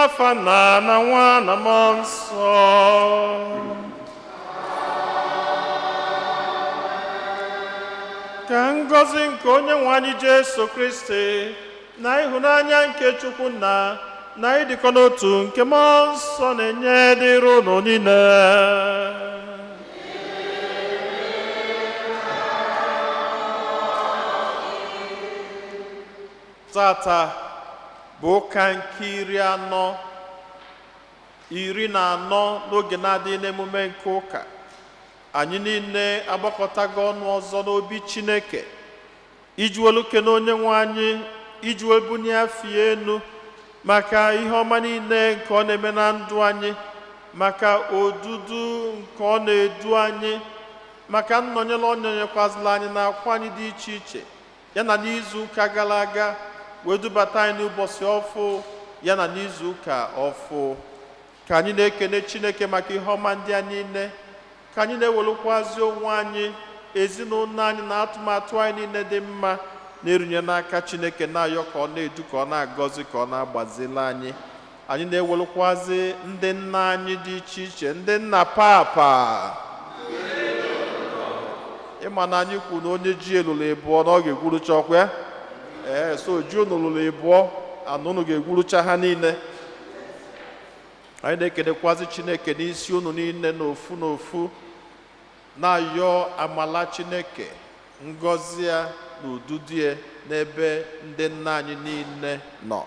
N'afa Nna na Nwa na Mmụọ Nsọ. Ka ngọzi nke Onye nwe anyị Jesu Kristi na ịhụnanya nke Chukwu Nna na ịdịkọ n'otu nke Mmụọ Nsọ na-enye dịrị unu niile. Tata bụ ụka nke 44 n'oge na-adịghị n'emume nke ụka. Anyị niile agbakọtago ọnụ ọzọ n'obi Chineke iji welu kene Onye nwe anyị, iji wee bunie afa ya enu maka ihe ọma niile nke ọ na-eme na ndụ anyị, maka odudu nke ọ na-edu anyị, maka nnọnyere ọ nọnyekwazila anyị na akwa anyị dị iche iche, ya na n'izu ụka gara aga wee dubata anyị n'ụbọchị ọfụ, ya na n'izu ụka ọfụ. Ka anyị na-ekene Chineke maka ihe ọma ndị a niile, ka anyị na-ewelukwazi onwe anyị, ezinụlọ anyị na atụmatụ anyị niile dị mma na-erunye n'aka Chineke, na-ayọ ka ọ na-edu, ka ọ na-agọzi, ka ọ na-agbazili anyị. Anyị na-ewelukwazi ndị nna anyị dị iche iche, ndị nna papa. Ịma na anyị kwu na onye ji elulu ịbụọ na ọ ga-egwurucha ọkwa ya. Ee, so ji unu lụrụ ịbụọ ana unu ga-egwurucha ha niile. Anyị na-ekenekwazi Chineke n'isi unu niile n'ofu n'ofu, na-ayọ amala Chineke, ngọzi ya na ududu ya n'ebe ndị nna anyị niile nọ.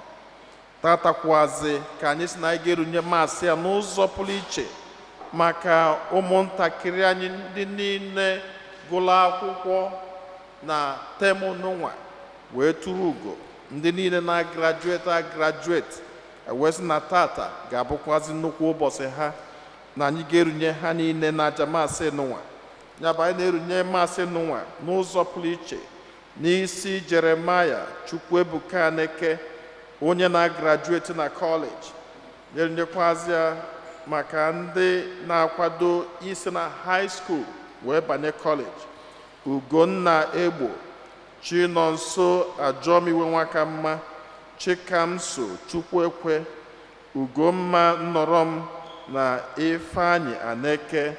Tatakwazi ka anyị si na anyị ga-erunye maasị ya n'ụzọ pụrụ iche maka ụmụntakịrị anyị ndị niile gụrụ akwụkwọ na term nụnwa wee tụrụ ugo, ndị niile na-agraduate agraduate, wee sị na tata ga-abụkwazi nnukwu ụbọchị ha, na anyị ga-erunye ha niile na aja maasị nụnwa. Ya bụ, anyị na-erunye maasị nụnwa n'ụzọ pụrụ iche n'isi Jeremaya Chukwuebuka Aneke, onye na-agraduate na kọleji, na-erunyekwazi ya maka ndị na-akwado isi na high school wee banye kọleji: Ugonna Egbo, Chinonso Ajọmiwe Nwakamma, Chikamso Chukwuekwe, Ugomma Nnọrọm na Ifeanyị Aneke,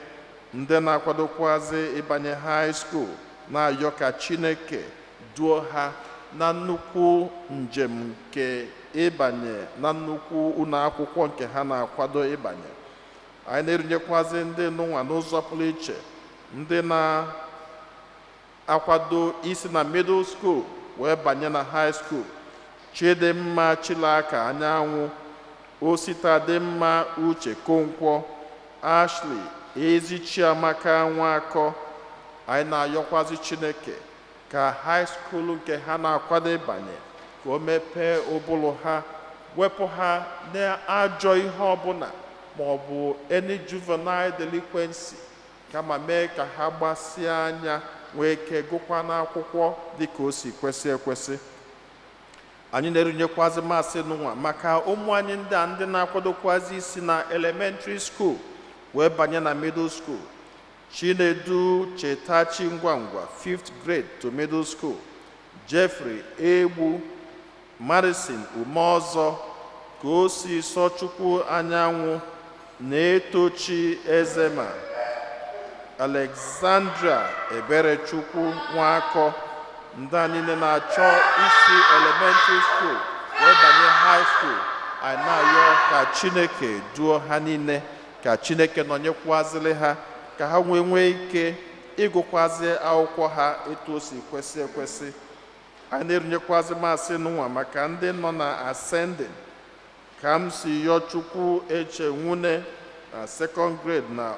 ndị na-akwadokwazi ịbanye high school, na-ayọ ka Chineke duo ha na nnukwu njem nke ịbanye na nnukwu ụlọ akwụkwọ nke ha na-akwado ịbanye. Anyị na-erunyekwazi ndị nụnwa n'ụzọ pụrụ iche, ndị na-akwado isi na middle school wee banye na high school: Chidimma Chilaka Anyanwụ, Ositadịmma Uche Konkwo, Ashley Ezichiamaka Nwakọ. Anyị na-ayọkwazi Chineke ka high school nke ha na-akwado ịbanye, ka o mepee ụbụrụ ha, wepụ ha n'ajọ ihe ọbụla ma ọ bụ any juvenile delinquency, kama mee ka ha gbasie anya, nwee ike gụkwa n'akwụkwọ dịka o si kwesị ekwesị. Anyị na-erunyekwazi maasị nụnwa maka ụmụ anyị ndị a, ndị na-akwadokwazi isi na elementary school wee banye na middle school: Chinedu Chetachi Ngwangwa, 5th grade to middle school, Jeffrey Egbu, Madison Umeọzọ, Kosi Sọchukwu Anyanwụ, Na-etochi Ezema, Alexandra Eberechukwu Nwakọ, ndị a niile na-achọ isi elementary school wee banye high school. Anyị na-ayọ ka Chineke duo ha niile, ka Chineke nọnyekwazịrị ha, ka ha nwee ike ịgụkwazi akwụkwọ ha etu o si kwesị ekwesị. Anyị na-erunyekwazị maasị nụnwa maka ndị nọ na ascending: ka m si yọọ Chukwu Echenwune na second grade na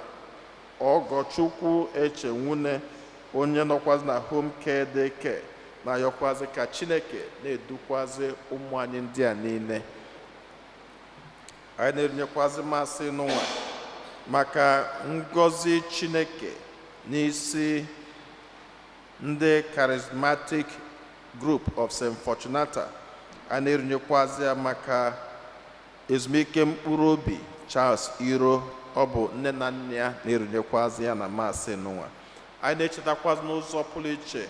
Ọgọchukwu Echenwune, onye nọkwazi na home care day care, na-ayọkwazi ka Chineke na-edukwazi ụmụ anyị ndị a niile. Anyị na-erinyekwazi masị n'ụwa maka ngọzi Chineke n'isi ndị Charismatic Group of St. Fortunata. A na-erinyekwazi ya maka ezumike mkpụrụ obi Charles Iro. Ọ bụ nne na nna ya na-erunyekwazi ya na masị n'ụwa. Anyị na-echetakwazi n'ụzọ pụrụ iche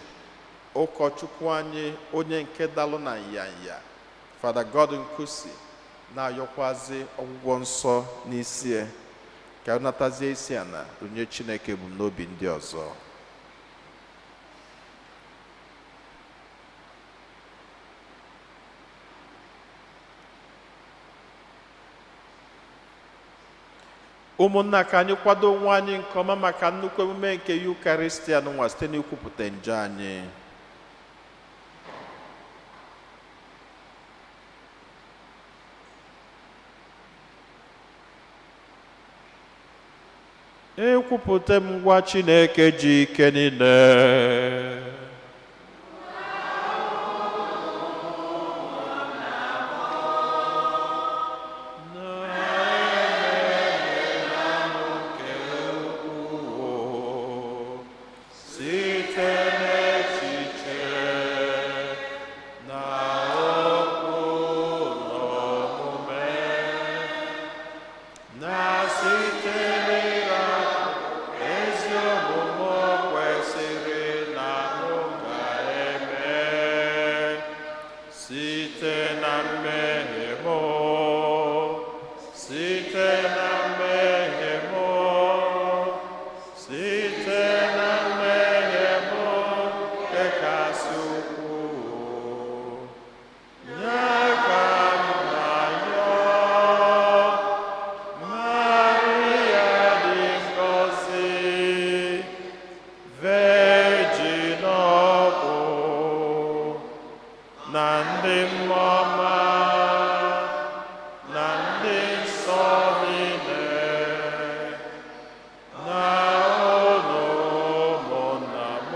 ụkọchukwu anyị, onye nke dalụ na nyanya, Fada Gordon Kusi. Na-ayọkwazi ọgwụgwọ nsọ n'isi ya, ka ọ natazie isi ana runye Chineke ebumnobi ndị ọzọ. Ụmụnna, ka anyị kwado onwe anyị nke ọma maka nnukwu emume nke Yukaristia nwa site n'ikwupụta njọ anyị. Ekwupụta m ngwa Chineke ji ike niile, site n'echiche na okwu na omume, na site n'ịrapụ ezi omume kwesịrị na mụ ga-eme, site na mmehie mụ, site na mmehie mụ, site na mmehie mụ nke kasị ukwuu. Ya ka m na-ayọ, Maria dị ngọzi, Virgin ọbụ, na ndị mmụọ ọma, na ndị nsọ niile, na unu ụmụnna m,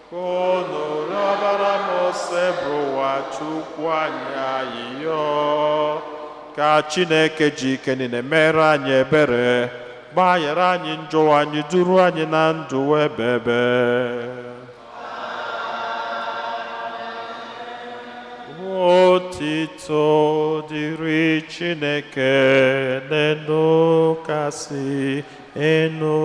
ka unu rịọbara m Osebụrụwa Chukwu anyị ayịyọ, ka Chineke ji ike niile mere anyị ebere, gbaghara anyị njọ anyị, duru anyị na ndụ ebebe. Otito dịrị Chineke n'elu kasị enu.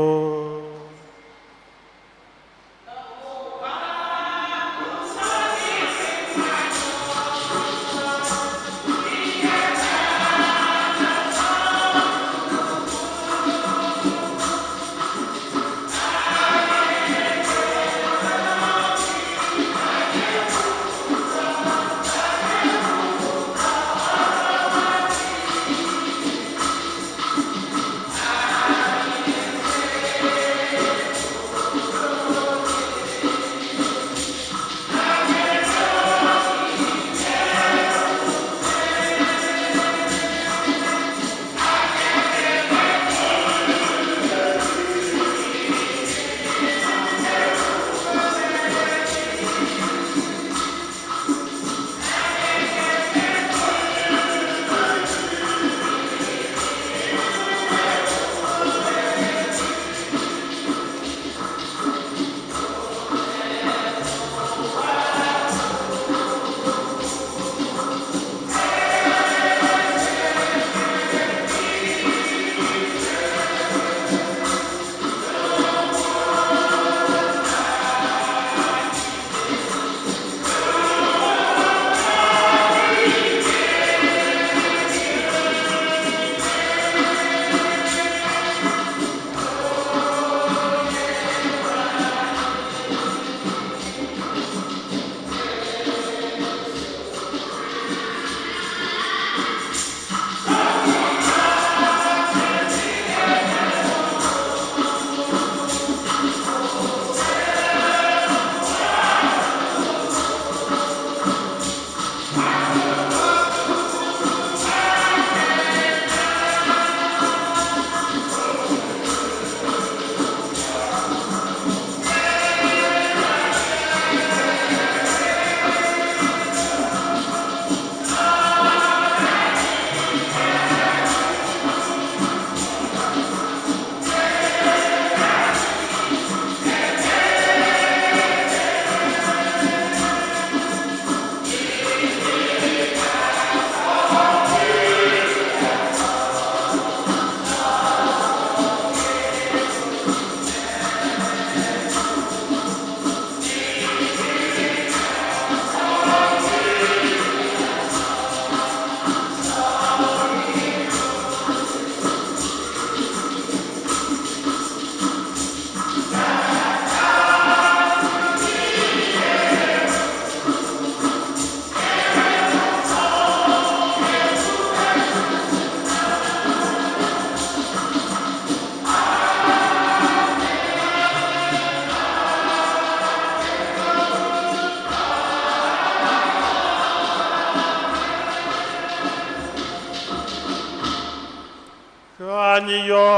Anyị yọọ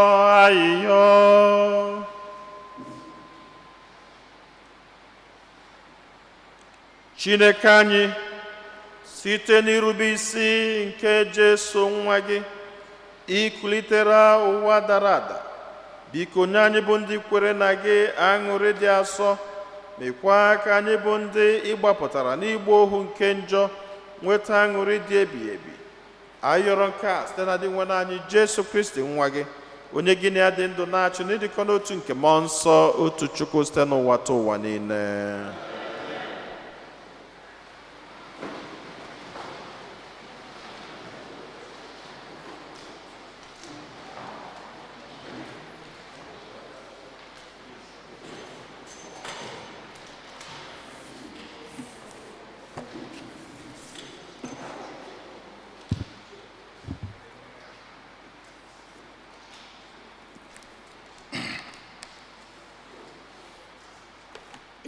ayịyọ. Chineke anyị, site n'irube isi nke Jesu nwa gị, ikulitere ụwa dara ada. Biko nye anyị bụ ndị kwere na gị aṅụrị dị asọ, mekwa ka anyị bụ ndị ịgbapụtara n'ịgba ohu nke njọ nweta aṅụrị dị ebighị ebi. Anyị yọrọ nke a site na Dinwenụ anyị Jesu Kristi nwa gị, onye gị na ya dị ndụ na-achị n'ịdịkọ n'otu nke mmụọ nsọ, otu Chukwu, site n'ụwa ta ụwa niile.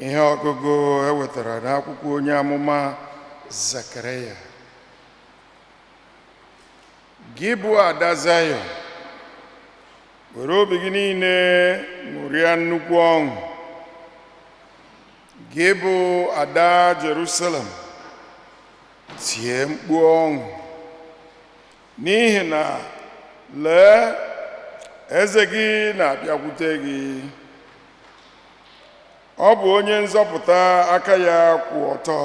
Ihe ọgụgụ e wetara n'akwụkwọ onye amụma Zekaraya. Gị bụ ada Zayọn, were obi gị niile ṅụrịa nnukwu ọṅụ. Gị bụ ada Jerusalem, tie mkpu ọṅụ, n'ihi na lee, eze gị na-abịakwute gị. Ọ bụ onye nzọpụta aka ya kwụ ọtọ.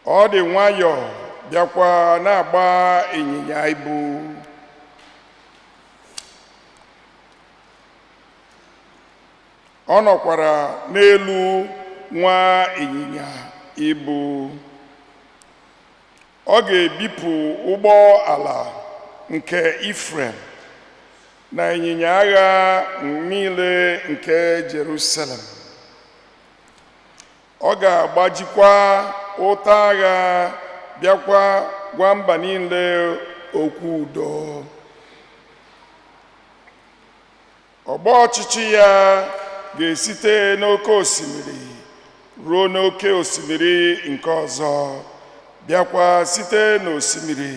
Ọ dị nwayọọ, bịakwa na-agba ịnyịnya ibu. Ọ nọkwara n'elu nwa ịnyịnya ibu. Ọ ga-ebipụ ụgbọ ala nke Ifrem na ịnyịnya agha niile nke Jerusalem. Ọ ga-agbajikwa ụta agha, bịakwa gwa mba niile okwu udo. Ọgbọ ọchịchị ya ga-esite n'oké osimiri ruo n'oké osimiri nke ọzọ, bịakwa site n'osimiri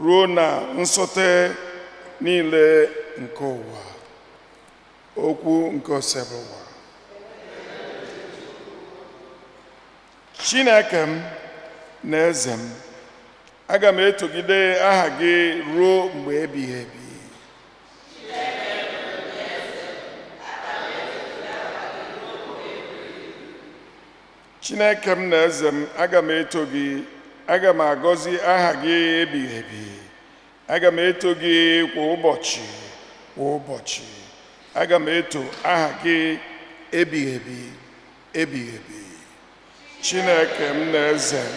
ruo na nsọtụ niile nke ụwa. Okwu nke Osebụwa. Chineke m na eze m, aga m etogide aha gị ruo mgbe ebighị ebi. Chineke m na eze m, aga m eto gị, aga m agọzi aha gị ebighị ebi. Aga m eto gị kwa ụbọchị, kwa ụbọchị. Aga m eto aha gị ebighị ebi, ebighị ebi. Chineke m na eze m,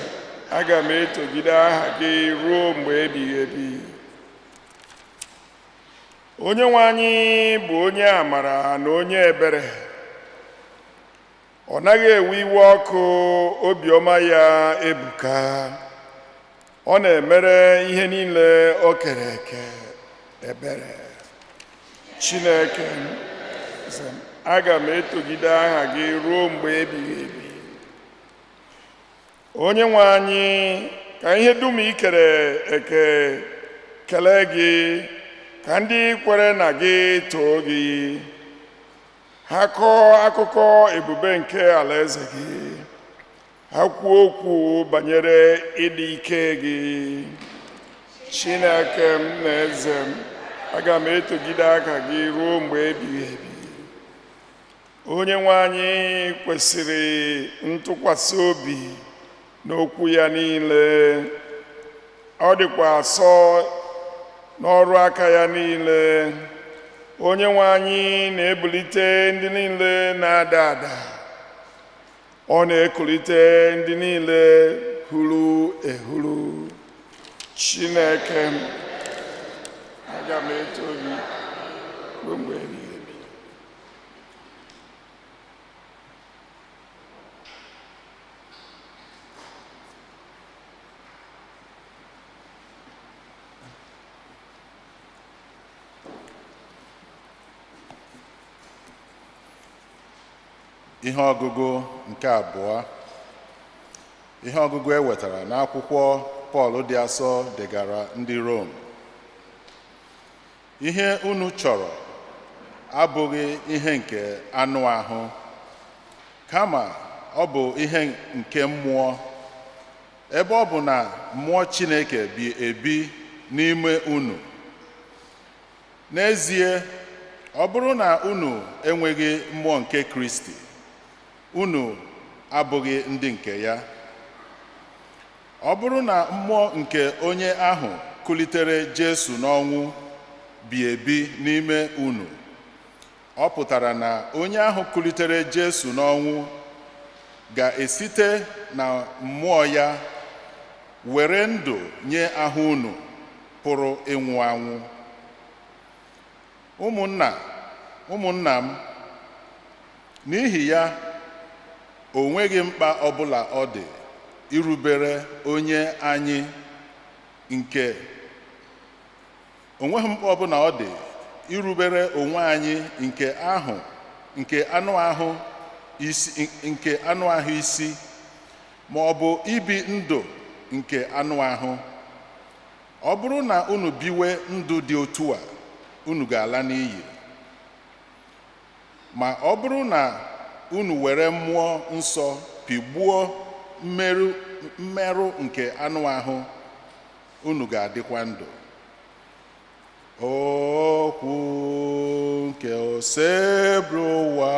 aga m etogide aha gị ruo mgbe ebighị ebi. Onye nwe anyị bụ onye amara na onye ebere. Ọ naghị ewe iwe ọkụ, obiọma ya ebuka. Ọ na-emere ihe niile o kere eke ebere. Chineke m, eze m, aga m etogide aha gị ruo mgbe ebighị ebi. Onye nwe anyị, ka ihe dum i kere eke kelee gị, ka ndị kwere na gị too gị. Ha kọọ akụkọ ebube nke alaeze gị, ha kwuo okwu banyere ịdị ike gị. Chineke m na eze m, aga m etogide aka gị ruo mgbe ebighị ebi. Onye nwe anyị kwesịrị ntụkwasị obi n'okwu ya niile. Ọ dịkwa asọ n'ọrụ aka ya niile. Onye nwe anyị na-ebulite ndị niile na-ada ada. Ọ na-ekulite ndị niile huru ehuru. Chineke m, aga m eto gị ruo mgbe ebighị ebi. Ihe ọgụgụ nke abụọ. Ihe ọgụgụ e wetara n'akwụkwọ Pọl dị asọ degara ndị Rom. Ihe unu chọrọ abụghị ihe nke anụ ahụ, kama ọ bụ ihe nke mmụọ. Ebe ọ bụ na mmụọ Chineke bi ebi n'ime unu. N'ezie, ọ bụrụ na unu enweghị mmụọ nke Kristi, unu abụghị ndị nke ya. Ọ bụrụ na mmụọ nke onye ahụ kulitere Jesu n'ọnwụ bi ebi n'ime unu, ọ pụtara na onye ahụ kulitere Jesu n'ọnwụ ga-esite na mmụọ ya were ndụ nye ahụ unu pụrụ ịnwụ anwụ. Ụmụnna, ụmụnna m, n'ihi ya, o nweghị mkpa ọbụla ọ dị irubere onye anyị nke onweghị mkpa ọbụla ọ dị irubere onwe anyị nke ahụ nke anụ ahụ isi, nke anụ ahụ isi, ma ọ bụ ibi ndụ nke anụ ahụ. Ọ bụrụ na unu biwe ndụ dị otu a, unu ga-ala n'iyi. Ma ọ bụrụ na unu were mmụọ nsọ pigbuo mmerụ nke anụ ahụ, unu ga-adịkwa ndụ. Okwu nke Osebụrụwa.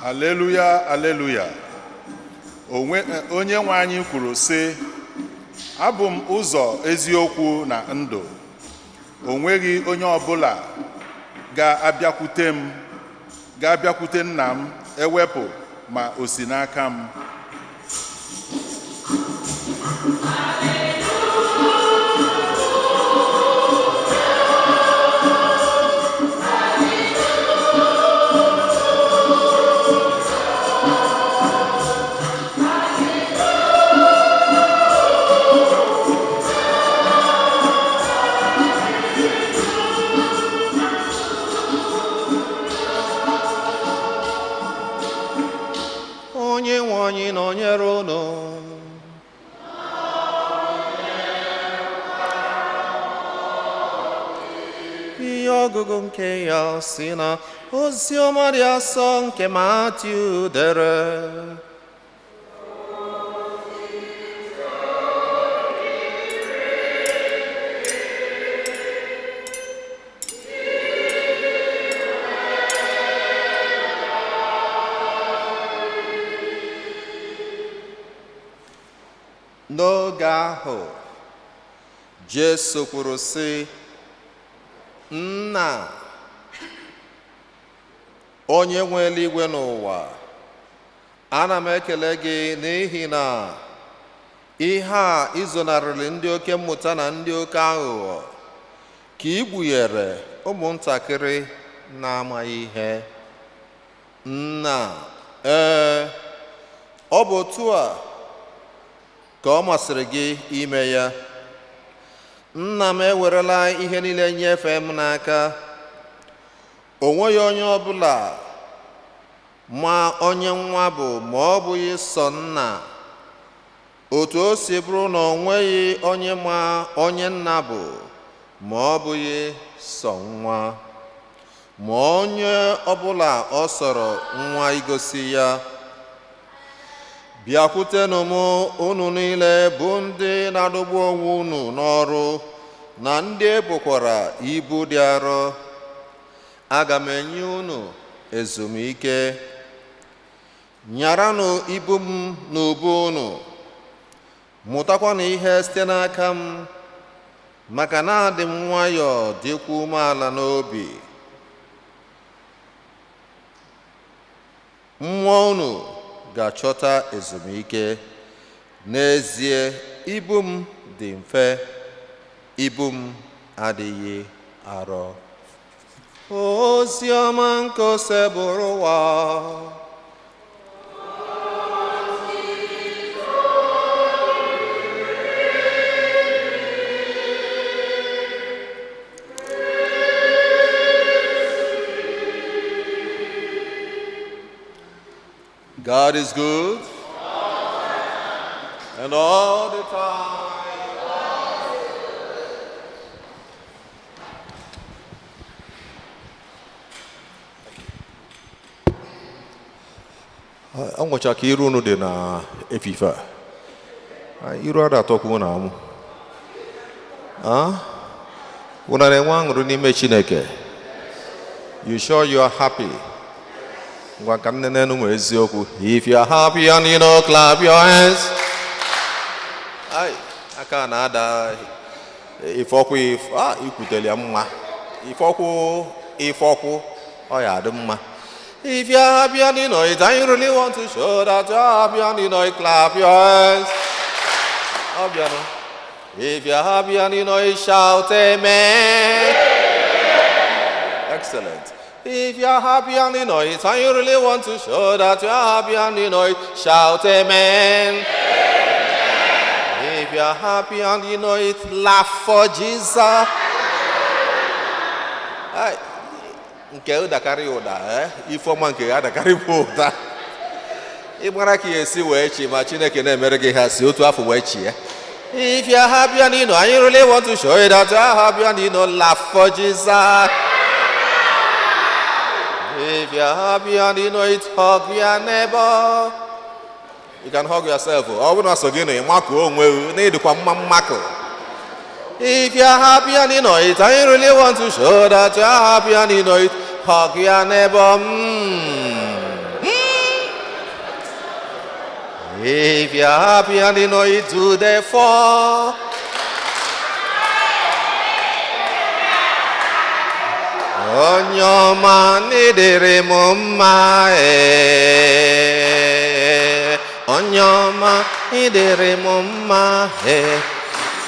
Aleluya, aleluya. Onwe onye nwe anyị kwuru sị, abụ m ụzọ, eziokwu na ndụ. O nweghị onye ọbụla ga-abịakwute m, ga-abịakwute nna m, ewepụ ma o si n'aka m. Onye nwe anyị nọnyere unu. Ihe ọgụgụ nke ya si na ozi ọma dị asọ nke Matiu dere. N'oge ahụ, Jesu kwuru sị, Nna, onye nwe eluigwe n'ụwa, ana m ekele gị n'ihi na ihe a izonarịrị ndị oke mmụta na ndị oke aghụghọ ka ị kpughere ụmụntakịrị na-amaghị ihe. Nna, ee, ọ bụ otu a ka ọ masịrị gị ime ya. Nna m ewerela ihe niile nyefee m n'aka. O nweghị onye ọbụla ma onye nwa bụ ma ọ bụghị sọ nna, otu o si bụrụ na o nweghị onye ma onye nna bụ ma ọ bụghị sọ nwa, ma onye ọbụla ọ sọrọ nwa igosi ya. Bịakwutenụ m unu niile bụ ndị na-adọgbu onwe unu n'ọrụ na ndị ebokwara ibu dị arọ, aga m enye unu ezumike. Nyaranụ ibu m n'ubu unu, mụtakwanụ ihe site n'aka m, maka na adị m nwayọọ dịkwa umeala n'obi. Mmụọ unu ga-achọta ezumike. N'ezie, ibu m dị mfe, ibu m adịghị arọ. Ozi ọma nke Osebụrụwa. God is good, and all the time. Ọ nwụcha ka iru unu dị na efife a. Iru ada atọkwu na amụ. Unu na-enwe aṅụrị n'ime Chineke? You sure you are happy? Ngwa ka m nene ụmụ eziokwu. If you are happy and you know, clap your hands. Ai, aka na-ada ifọkwụ if ah ikwutere ya mma. Ifọkwụ ifọkwụ ọ ya adị mma. If you are happy and you know it, and you really want to show that you are happy and you know it, clap your hands. Ọ bịanụ. If you are happy and you know it, shout amen. Excellent. If you are happy and you know it, and you really want to show that you are happy and you know it, shout amen. If you are happy and you know it, laugh for Jesus. Ai, nke ụdakarị ụda, eh? Ifeọma nke ya adakarị bụ ụda. Ịgbara ka ya esi wee chi ma Chineke na-emere gị ha si otu afọ wee chi ya. If you are happy and you know, and you really want to show it that you are happy and you know, laugh for Jesus. If you are happy and you know it, hug your neighbor. You can hug yourself. Ọ bụrụ na so gị na ịmakụ onwe gị na ịdịkwa mma mmakụ. If you are happy and you know it, and you really want to show that you are happy and you know it, hug your neighbor. If you are happy and you know it, do the four. Onye ọma n'ịdịrị m mma ee. Onye ọma ịdịrị m mma ee.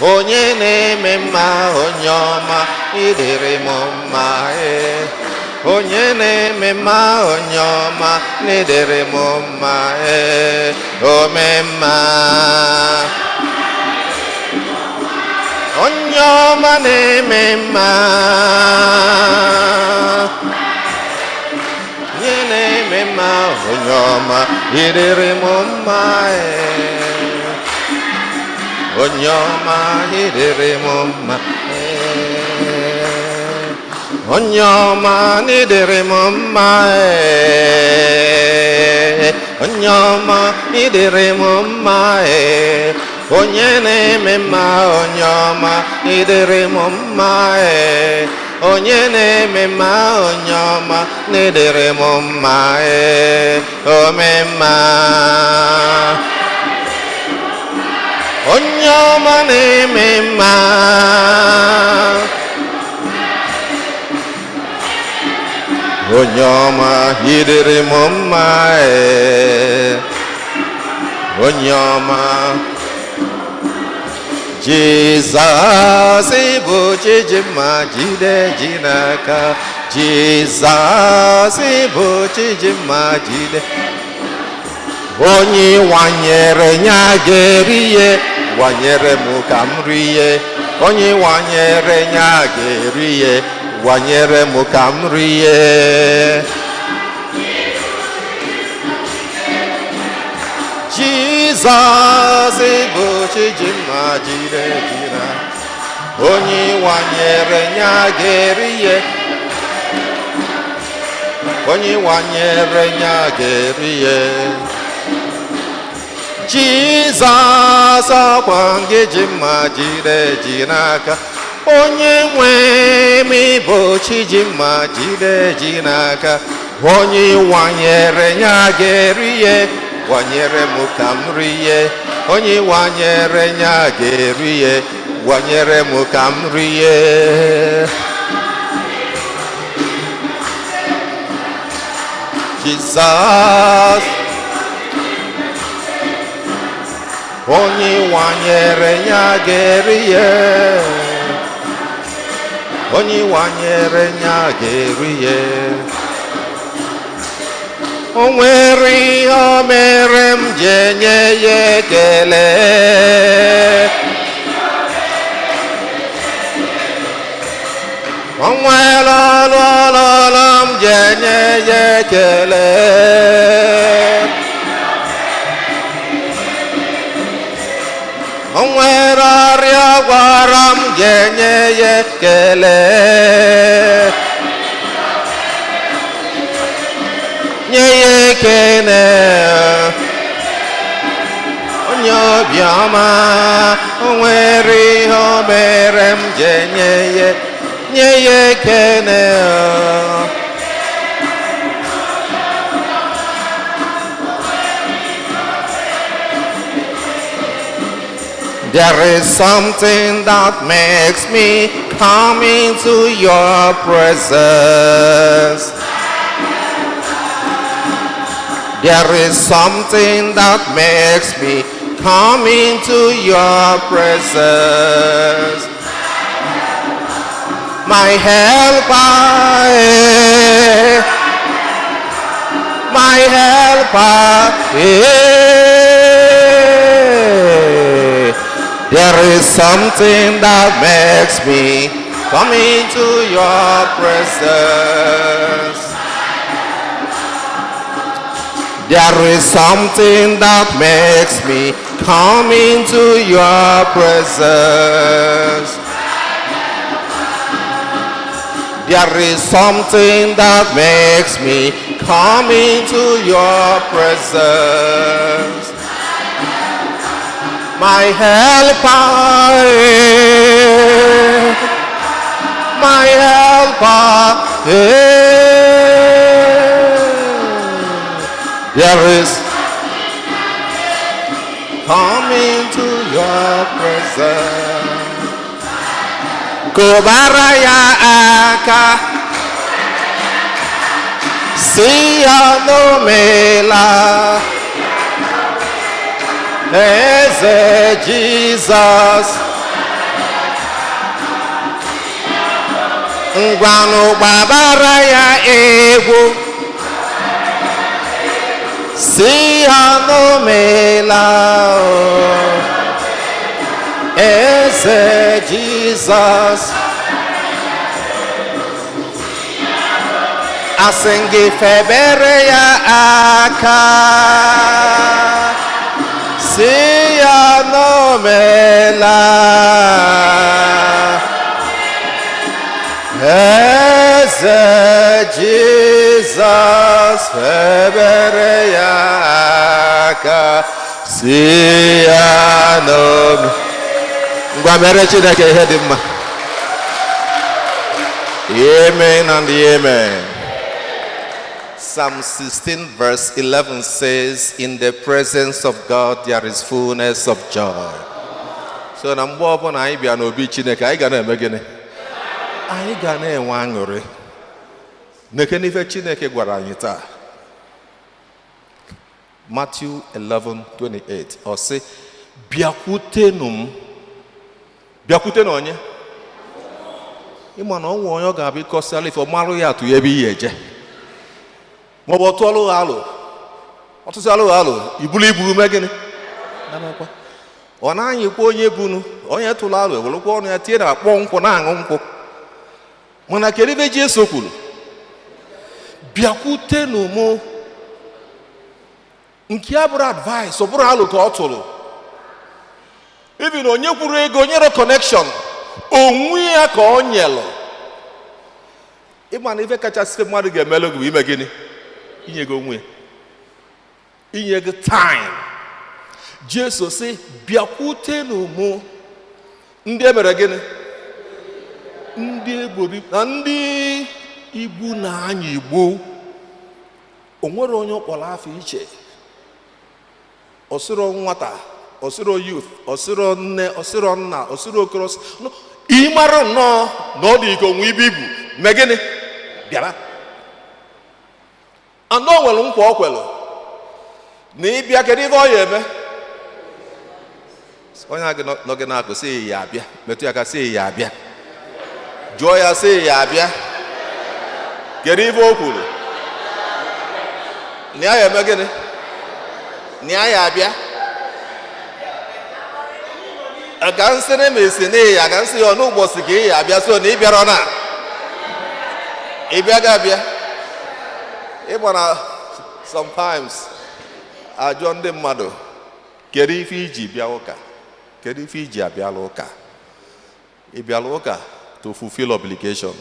Onye na-eme mma, onye ọma ịdịrị m mma ee. Onye na-eme mma, onye ọma n'ịdịrị m mma ee. Ome mma, onye ọma na-eme mma, onye na-eme mma, onye ọma ịdịrị m mma ee. Onye ọma ịdịrị m mma ee. Onye ọma n'ịdịrị m mma ee. Onye ọma ịdịrị m mma ee. Onye na-eme mma, onye ọma ịdịrị m mma ee. Onye na-eme mma, onye ọma n'ịdịrị m mma ee. Ome mma, onye ọma na-eme mma, onye ọma ịdịrị m mma ee. Onye ọma. Jizọs bụ chijimma, jide ji n'aka. Jizọs bụ chijimma, jide. Onye wanyere ya ga-eri ihe, wanyere m ka m rie. Onye wanyere ya ga-eri ihe, wanyere m ka m rie. Jizọs bụ chijimma, jide jira. Onye wanyere ya ga-eri ihe, onye wanyere ya ga-eri ihe. Jizọs, ọkwa gị ji mma jide ji n'aka. Onye nwe m, ịbụ chi ji mma jide ji n'aka. Onye wanyere ya ga-eri ihe, wanyere m ka m rie. Onye wanyere ya ga-eri ihe, wanyere m ka m rie. Jizọs, onye wanyere ya ga-eri ihe, onye wanyere ya ga-eri ihe. O nwere ihe o mere m ji enye ya ekele. O nwere ọlụ ọlụlụ m ji enye ya ekele. O nwere ọrịa gwara m ji enye ya ekele. Nye ya ekele, onye obiọma. O nwere ihe o mere m ji enye ya, nye ya ekele. There is something that makes me come into your presence. There is something that makes me come into your presence. My helper, eh, my helper, eh. There is something that makes me come into your presence. There is something that makes me come into your presence. There is something that makes me come into your presence. My helper, eh, my helper, eh. There is come into your presence. Kụbara ya aka, si ya n'omela. Eze Jizọs, ngwanụ gbabara ya egwu, si ya n'omela o. Eze Jizọs, asị gị febere ya aka, si ya n'omela. Eze Jizọs, febere ya aka, si ya n'ome. Ngwa, mere Chineke ihe dị mma. Amen and amen. Psalm 16 verse 11 says, "In the presence of God there is fullness of joy." So na mgbe ọbụla anyị bịa n'obi Chineke, anyị ga na-eme gịnị? Anyị ga na-enwe aṅụrị. Neke n'ife Chineke gwara anyị taa. Matthew 11:28, ọ sị, "Bịakwutenụ m." Bịakwutenụ onye? Ịma na ọnwụ onye ọ ga-abịa ịkọsịala ife, ọ marụ ya atụ ya ebe ihe eje, maọbụ ọ tụọlụ ha alụ, ọtụtụ alụ ha alụ ibulu ibu ume gịnị. Nanakwa. Ọ na-anyịkwa onye bunu, onye tụrụ alụ ewerekwa ọnụ ya tie na akpọ nkwụ na-aṅụ nkwụ. Mana kedu ebe Jesu kwuru bịakwutenụ mụ? Nke ya bụrụ advice, ọ bụrụ alụ ka ọ tụrụ. Even onye kwuru ego, onye re connection onwe ya ka ọ nyelụ. Ịma na ife kachasị mmadụ ga-emelụ gị bụ ime gịnị? Inye gị onwe ya, inye gị time. Jesu sị, "Bịakwutenụ mụ, ndị emere gịnị, ndị egboro na ndị ibu na-anya igbo." O nwere onye ọ kpọrọ afọ iche. Ọsịrọ nwata, ọsịrọ youth, ọsịrọ nne, ọsịrọ nna, ọsịrọ okoro. No, ị mara nnọọ na ọ dị ike onwe ibu ibu mee gịnị, bịara. Anọ nwere nkwa ọ kwelụ na ịbịa. Kedu ife ọ ya eme? Onye a gị nọ gị na-akụ, sị ya abịa. Metụ ya aka, sị ya abịa. Jụọ ya, sị ya abịa. Kedu ife o kwuru na ya eme gịnị, na ya abịa? Ka nsịrị ma esi na ya ka nsị ya n'ụbọchị ka ị ya abịa. So na ị bịara na ị bịa ga abịa. Ịgba na sometimes ajụọ ndị mmadụ, "Kedu ife iji bịa ụka? Kedu ife iji abịala ụka?" Ị bịala ụka to fulfill obligation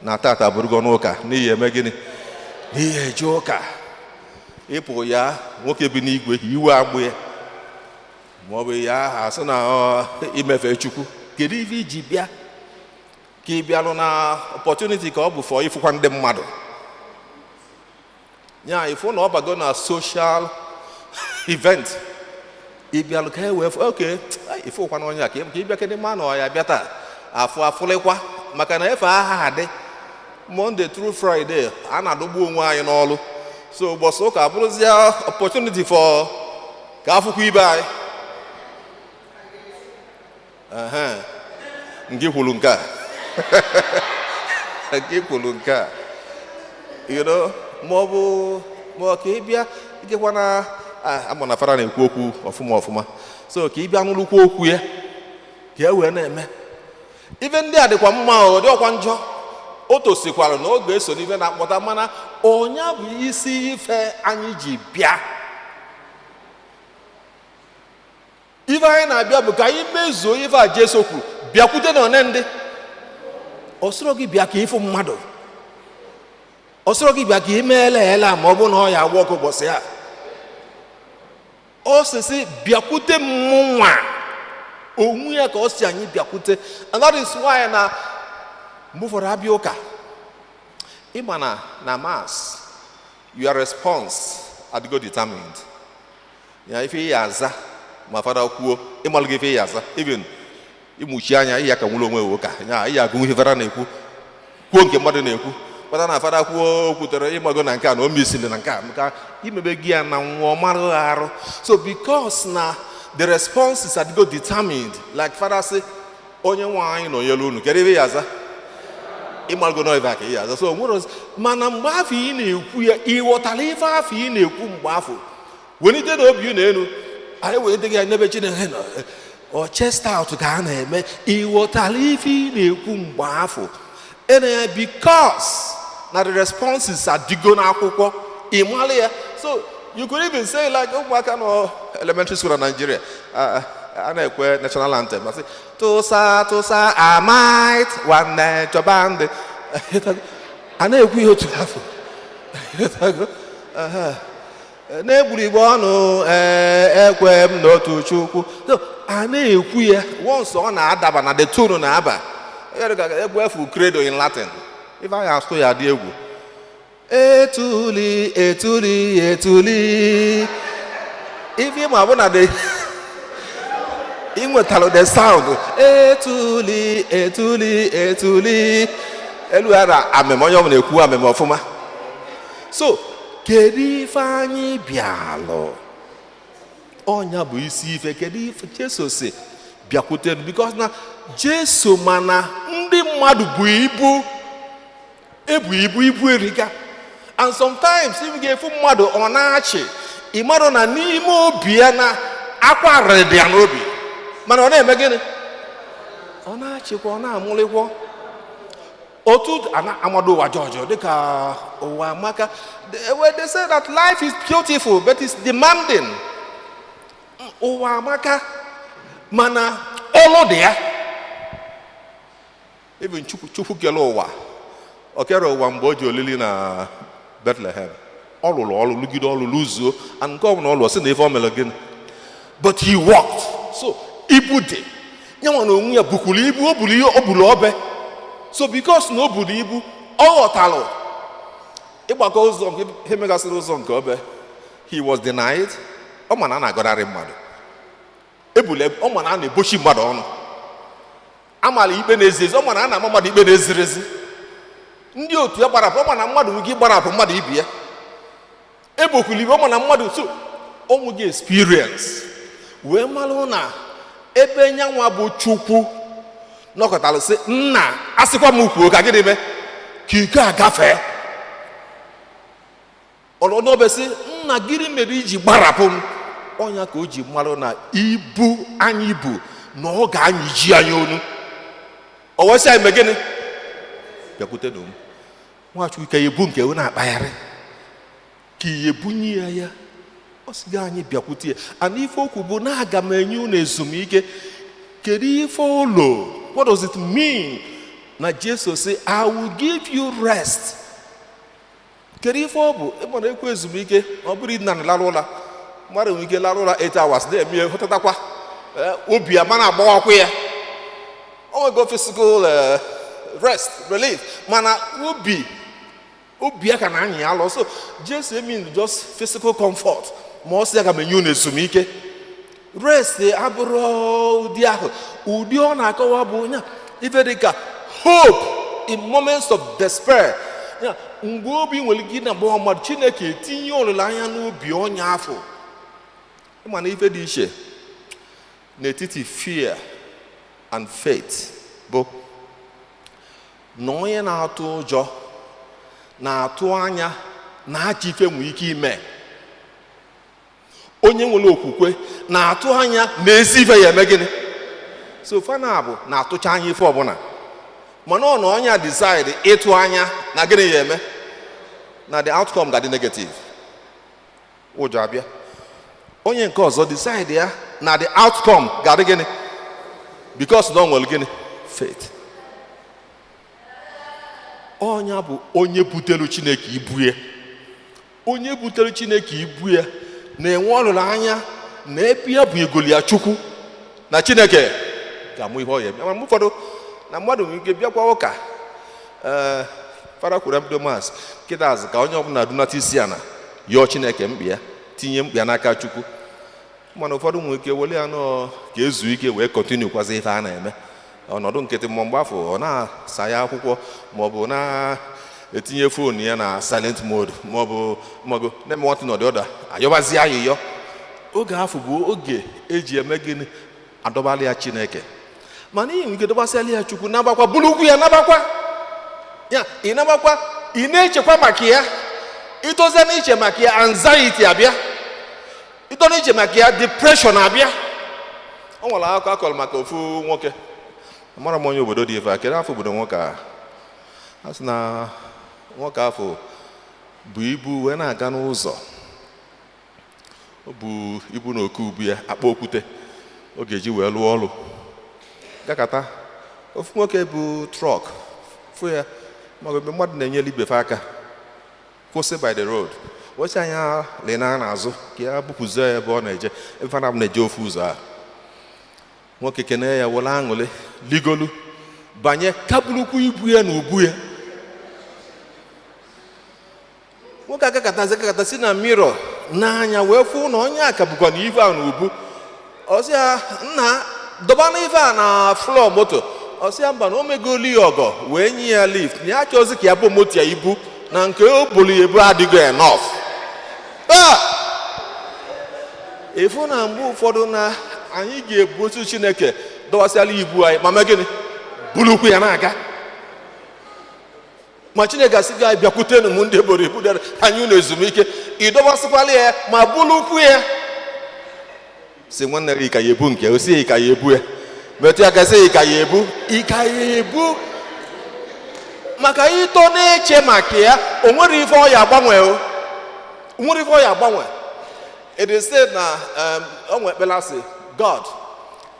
na tata bụrụgo n'ụka n'ihi eme gịnị, n'ihi eje ụka. Ịpụ ya, nwoke bi n'igwe iwe agbụ ya, ma ọ bụ ya asị na ọ imefe Chukwu. Kedu ife iji bịa? Ka ị bịalụ na opportunity ka ọ bụ for ịfụkwa ndị mmadụ ya, ịfụ na ọ bago na social event. Ị bịalụ ka e wee fụ oke ịfụkwa na onye a, ka ị bịa kedụ ma na ọ ya bịa taa, afụ afụlịkwa, maka na efe aha adị Monday through Friday, a na-adọgbu onwe anyị n'ọlụ. So ụbọchị ụka abụrụzie opportunity for ka afụkwa ibe anyị. Ehe, nke kwuru nke a, nke kwuru nke a, ma ọ bụ ma ọ ka ị bịa ikekwa na ama na fara na-ekwu okwu ọfụma ọfụma, so ka ị bịa nụrụkwa okwu ya, ka e wee na-eme ife ndị a. Dịkwa mma, ọ dị ọkwa njọ. O tosikwara na oge eso n'ife na-akpọta, mana ọnya bụ isi ife anyị ji bịa. Ife anyị na-abịa bụ ka anyị mezuo ife a Jesu kwuru, "Bịakwute na one ndị." Ọ sịrọ gị bịa ka ịfụ mmadụ, ọ sịrọ gị bịa ka ị meela ele, ma ọ bụ na ọ ya agba ọkụ ụbọchị a. Ọ sịsị bịakwute mụnwa onwe ya, ka ọ si anyị bịakwute. And that is why na mgbe ụfọdụ abịa ụka, ịma na mass, your response adịgo determined. Ya ife ya aza ma fada kwuo, ịmalụ gị ife ya aza. Even ịmụchi anya ya ka nwere onwe ụka ya, ya agụ ihe fada na-ekwu, kwuo nke mmadụ na-ekwu kpata na fada kwuo, kwutere ịmago na nke a na o misiri na nke a, maka imebe gị ya na nwa ọmarụ arụ. So because na the responses adịgo determined, like fada sị, "Onye nwe anyị nọnyere unu," kedu ebe ya aza? Ịmalụgo na ife a ka ị ya aza. So nwere mana mgbe afọ ị na-ekwu ya, ị ghọtara ife afọ ị na-ekwu mgbe afọ welite na obi unu elu, anyị welite gị ya n'ebe Chineke nọ. Ọ chest out ka a na-eme. Ị ghọtara ife ị na-ekwu mgbe afọ ene ya, because na the responses adịgo n'akwụkwọ, ị mara ya. So you could even say, like ụmụaka nọ elementary school na Nigeria, a na-ekwe national anthem, asị, "Tụsa tụsa amait nwanne chọba ndị," a na-ekwu ihe otu afọ na-egburu igbe ọnụ, ee, ekwe m n'otu Chukwu. So a na-ekwu ya, once ọ na-adaba na the tune na-aba ya, dịka egwu efu credo in Latin, ife anyị asụ ya dị egwu, etuli etuli etuli. Ife ịma bụ na the ị nwetara the sound, etuli etuli etuli elu ya na amem, onye ọbụla ekwu amem ọfụma. So kedu ife anyị bịalụ? Ọnya bụ isi ife. Kedu ife Jesu si bịakwute? Because na Jesu mana ndị mmadụ bụ ibu ebu ibu ibu erika. And sometimes ị ga-efu mmadụ, ọ na-achị, ị marụ na n'ime obi ya na akwa arịrị dị ya n'obi, mana ọ na-eme gịnị? Ọ na-achịkwa, ọ na-amụlịkwa otu ana amado ụwa jọjọ dịka ụwa amaka. Well, they say that life is beautiful but it's demanding. Ụwa amaka, mana ọlụ dị ya. Even Chukwu, Chukwu kere ụwa, o kere ụwa mgbe o ji olili na Bethlehem, ọ lụrụ ọlụ, lụgide ọlụ, lụzuo. And nke ọbụla ọ lụọ, sị na ife o mere gịnị But he walked. So ibu dị nyanwa na onwe ya bukwuru ibu. O buru ihe, o buru obe. So because na o buru ibu, ọ ghọtalụ ịgbakọ ụzọ nke ihe megasịrị ụzọ nke obe. He was denied. Ọ ma na a na-agọnarị mmadụ ebule, ọ ma na a na-ebochi mmadụ ọnụ, amala ikpe na-ezi ezi, ọ ma na a na-ama mmadụ ikpe na-eziri ezi. Ndị otu ya gbarapụ, ọ ma na mmadụ nwere ike ịgbarapụ mmadụ ibi ya ebokwuli ibe, ọ ma na mmadụ. So o nweghị experience wee malụ na ebe nyanwa bụ Chukwu nọkọtara sị, "Nna, asịkwa m kwuo ka gịnị mee ka iko a gafee." Ọnọdụ sị, "Nna, gịnị mere iji gbarapụ m?" Ọnya ka o ji marụ na ibu anyị bụ na ọ ga-anyị ji anyị onu. O wee sị anyị mee gịnị? Bịakwutenụ m. Nwachukwu ka ebu nke ewu na-akpagharị ka ihe bunye ya ya. Ọ sị gị anyị bịakwute ya. Ana ife okwu bụ na aga m enye unu ezumike. Kedu ife ụlọ? What does it mean na Jesu sị, "I will give you rest"? Kedu ife ọ bụ? Ịmara ekwu ezumike, ọ bụrụ ịdị na lara ụla. Mmadụ nwere ike lara ụla 8 hours na-eme hụtatakwa obi ama na-agbawakwa ya. O nwego physical rest, relief, mana obi ya ka na-anyị ya alọ. So Jesu mean just physical comfort ma ọ sị ya ga m enye unu ezumike? Rest abụrụ ụdị ahụ. Ụdị ọ na-akọwa bụ ya ife dị ka hope in moments of despair ya, mgbe obi nwere ike na-agbawa mmadụ, Chineke etinye olileanya n'obi ọnya afọ. Ịma na ife dị iche n'etiti fear and faith bụ na onye na-atụ ụjọ na-atụ anya na ajọ ife nwere ike ime. Onye nwere okwukwe na-atụ anya na ezi ife ya eme gịnị. So fana bụ na-atụcha anya ife ọbụla, mana ọ na onye decide ịtụ anya na gịnị ya eme, na the outcome ga-adị negative, ụjọ abịa. Onye nke ọzọ decide ya na the outcome ga-adị gịnị, because na ọ nwere gịnị? Faith. Ọnya bụ onye butere Chineke ibu ya. Onye butere Chineke ibu ya na-enwe ọlụrụ anya na ebe ya bụ egoli ya Chukwu na Chineke ga-amụ ihe ọ ya eme. Mana mgbe ụfọdụ na mmadụ nwere ike bịakwa ụka. Ee, fada kwuru mbido Mass kịta azụ ka onye ọbụla dunata isi ana yọọ Chineke mkpi ya, tinye mkpi ya n'aka Chukwu. Mana ụfọdụ nwere ike were ya nọọ ka ezu ike wee continue kwazi ife a na-eme, ọnọdụ nkịtị, ma mgbe afọ ọ na-asa ya akwụkwọ, maọbụ na-etinye phone ya na silent mode, maọbụ na-eme one thing or the other, ayọbazie ayịyọ. Oge afọ bụ oge eji eme gịnị? Adọbala ya Chineke. Mana ihe nwere ike dọbasịala ya Chukwu, nabakwa bụrụ ugwu ya, nabakwa ya, ị nabakwa, ị na-echekwa maka ya. Itozie na iche maka ya, anxiety abịa. Ito na iche maka ya, depression abịa. O nwere akụkọ akọrọ maka ofu nwoke. Amara m onye obodo dị ife a. Kedu afọ obodo nwoke a? A sị na nwoke afọ bụ ibu wee na-aga n'ụzọ. O bu ibu na oke ubu ya, akpa okwute ọ ga-eji wee lụọ ọrụ. Gakata, ofu nwoke bụ truck fụ ya, maka mgbe mmadụ na-enyere ibefe aka, kwụsị by the road, wesị anya lena n'azụ ka ya bupụzie ya ebe ọ na-eje, ebe fana na-eje ofu ụzọ a. Nwoke kene ya, were aṅụrị ligolu banye, kaburukwu ibu ya na ubu ya. Nwoke agakatazi agakata, si na mirror n'anya wee fụ na onye a ka bụkwa na ibu a na ubu. Ọsị ya, "Nna, dọba na ife a na floor moto." Ọsị ya mba, na o megolu ya ọgọ wee nye ya lift, na ya chọzi ka ya bụ moto ya ibu na nke o buru ya ebu adịgo enough. Ah! Ịfụ na mgbe ụfọdụ na anyị ga-ebu otu Chineke dọwasịala ibu anyị, ma mee gịnị? Bulukwu ya na-aga. Ma Chineke asị gị, "Bịakwutenụ m, ndị eboro ibu dara anyị, unu ezumike." Ị dọbasịkwala ya ma bulukwu ya. Si nwanne gị ka ya ebu nke o si ka ya ebu ya, metụ ya gasị ka ya ebu, ị ka ya ebu, maka ịtọ na-eche maka ya, o nwere ife ọ ya agbanwe, o nwere ife ọ ya agbanwe. It is said na o nwere ekpere asị, "God,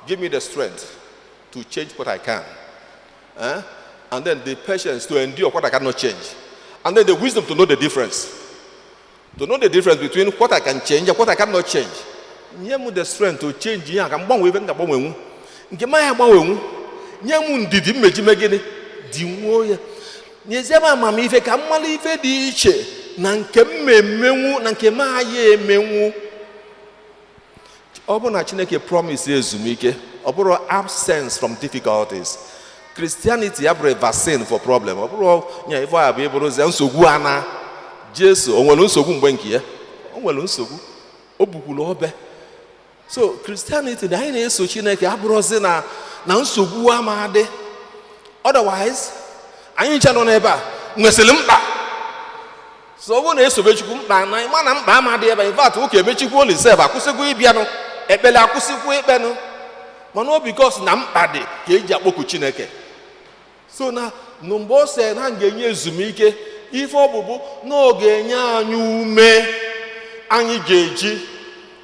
give me the strength to change what I can, eh? And then the patience to endure what I cannot change, and then the wisdom to know the difference, to know the difference between what I can change and what I cannot change." Nye m the strength to change ihe a ka m gbanwee ebe m ga-agbanwenwu. Nke m ya agbanwenwu, nye m ndidi mmeji me gịnị dị nwuo ya. Nyezie m amamife ka m mara ife dị iche na nke m emenwu na nke m aya emenwu. Ọ bụrụ na Chineke promise ezumike, ọ bụrụ absence from difficulties. Christianity abụrụ a vaccine for problem. Ọ bụrụ nya ife a bụ ịbụrụzie nsogbu ana. Jesu o nwere nsogbu mgbe nke ya? O nwere nsogbu, o bukwuru obe. So Christianity na anyị na-eso Chineke abụrụzi na nsogbu ama adị. Otherwise, anyị ncha nọ n'ebe a nwesịrị mkpa. So ọ bụrụ na esobe Chukwu, mkpa na ịma na mkpa ama dị ebe a. In fact, ụka emechikwa olisef, akwụsịkwa ịbịanụ ekpele, akwụsịkwa ikpenụ. Mana ọ because na mkpa dị ka eji akpọku Chineke. So na mgbe ọ sị na m ga-enye ezumike, ife ọbụbụ na ọ ga-enye anyị ume anyị ga-eji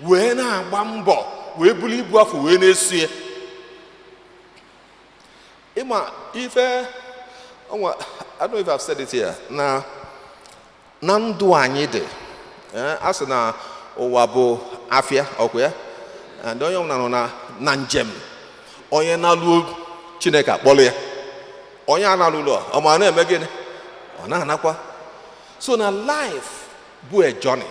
wee na-agba mbọ, wee buru ibu afọ wee na-eso ya. Ịma ife ọnwa, I don't know if I've said it here, na ndụ anyị dị, a sị na ụwa bụ afịa ọkwa ya, and onye ọbụla nọ na njem. Onye na-alụ, Chineke akpọrọ ya. Onye a na-alụ ụlọ, ọ ma na-eme gịnị? Ọ na-anakwa. So na life bụ a journey,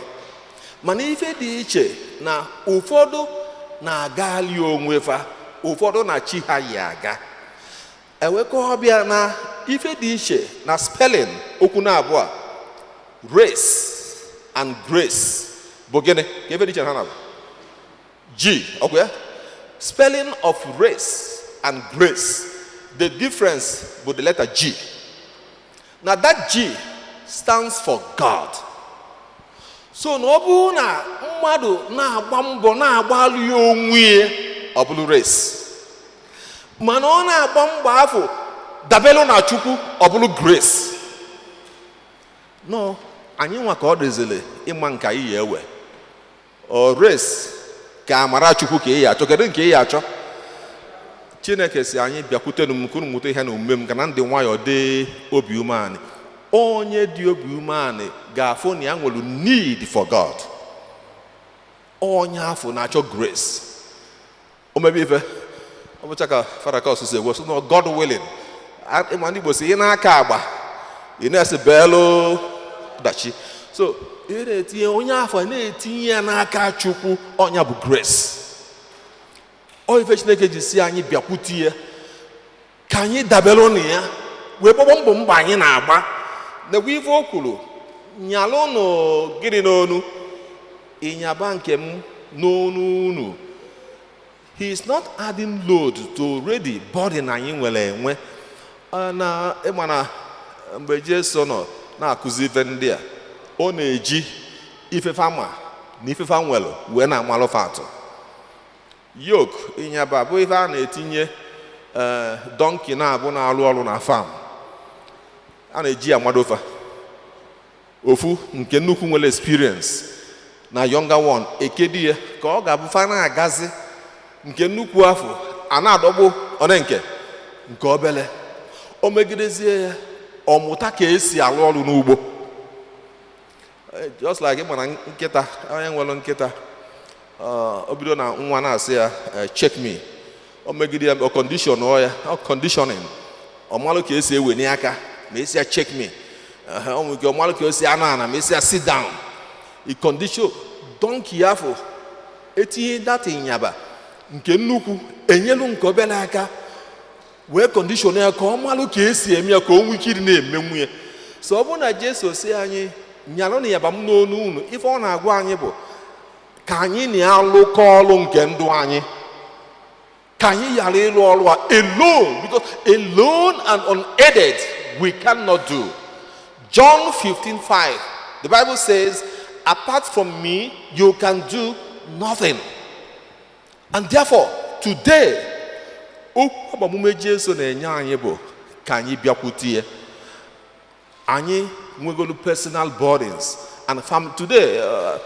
mana ife dị iche na ụfọdụ na-agali onwe fa, ụfọdụ na chi ha yi aga. Ewekọ ọbịa na ife dị iche na spelling okwu na abụọ, race and grace, bụ gịnị ka ife dị iche na ha na G ọkwa ya? Spelling of race and grace, the difference bụ the letter G. Na that G stands for God. So na ọ bụrụ na mmadụ na-agba mbọ na-agbalụ ya onwe ya, ọ bụrụ race. Mana ọ na-agba mbọ afọ dabelu na Chukwu, ọ bụrụ grace. No, anyị nwa ka ọ dịzịrị ịma nke anyị ya ewe. Ọ race ka amara Chukwu ka ị ya achọ? Kedu nke ị ya achọ? Chineke si anyị bịakwutenụ m ka unu mụta ihe na omume m, ka na ndị nwayọọ dị obi umeanị. Onye dị obi umeanị ga-afụ na ya nwere need for God. Onye afọ na-achọ grace. O mebe ife ọ bụcha ka Farakos si egwu sị na God willing. Ịma ndị Igbo si ị na-aka agba, ị na-esi beelu dachi. So ị na-etinye onye afọ na-etinye ya n'aka Chukwu, ọnya bụ grace. Ọ ife Chineke ji si anyị bịakwute ya ka anyị dabere na ya wee gbagba mbọ anyị na-agba. Nekwa ife o kwuru: nyalụnụ gịnị n'onu ịnyaba nke m n'onu unu. He is not adding load to already burden anyị nwere enwe. Na ịma na mgbe Jesu nọ na-akụzi ife ndị a, ọ na-eji ifefa ma na ifefa nwere wee na-amalụfa atụ. Yoke, ịnyaba, bụ ife a na-etinye donkey na-abụ na-alụ ọrụ na farm. A na-eji ya amadofa ofu nke nnukwu nwere experience na younger one, ekedi ya ka ọ ga-abụ fa na-agazi, nke nnukwu afọ a na-adọgbu one nke obele. O megidezie ya, ọ mụta ka esi alụ ọrụ n'ugbo. Just like ị mara nkịta, onye nwere nkịta, o bido na nwa na-asị ya, "Check me." O megide ya, o condition ọ ya, ọ conditioning, ọ malụ ka esi eweni aka ma esi ya "Check me." O nwere ike ọ malụ ka esi anụ ana ma esi ya "Sit down." I condition donkey afọ, etinye data ịnyaba nke nnukwu enyelu nke obere aka wee condition ya ka ọ malụ ka esi eme ya, ka o nwee ike ịdị na-emenwu ya. So ọ bụrụ na Jesu si anyị nyalụ na yaba m n'onu unu, ife ọ na-agwa anyị bụ ka anyị na-alụkọ ọrụ nke ndụ anyị, ka anyị ghara ịlụ ọrụ a alone, because alone and unaided we cannot do. John 15:5, the Bible says, "Apart from me you can do nothing." And therefore today, okwu agbamume Jesu na-enye anyị bụ ka anyị bịakwute ya. Anyị nwegolu personal burdens and fam today.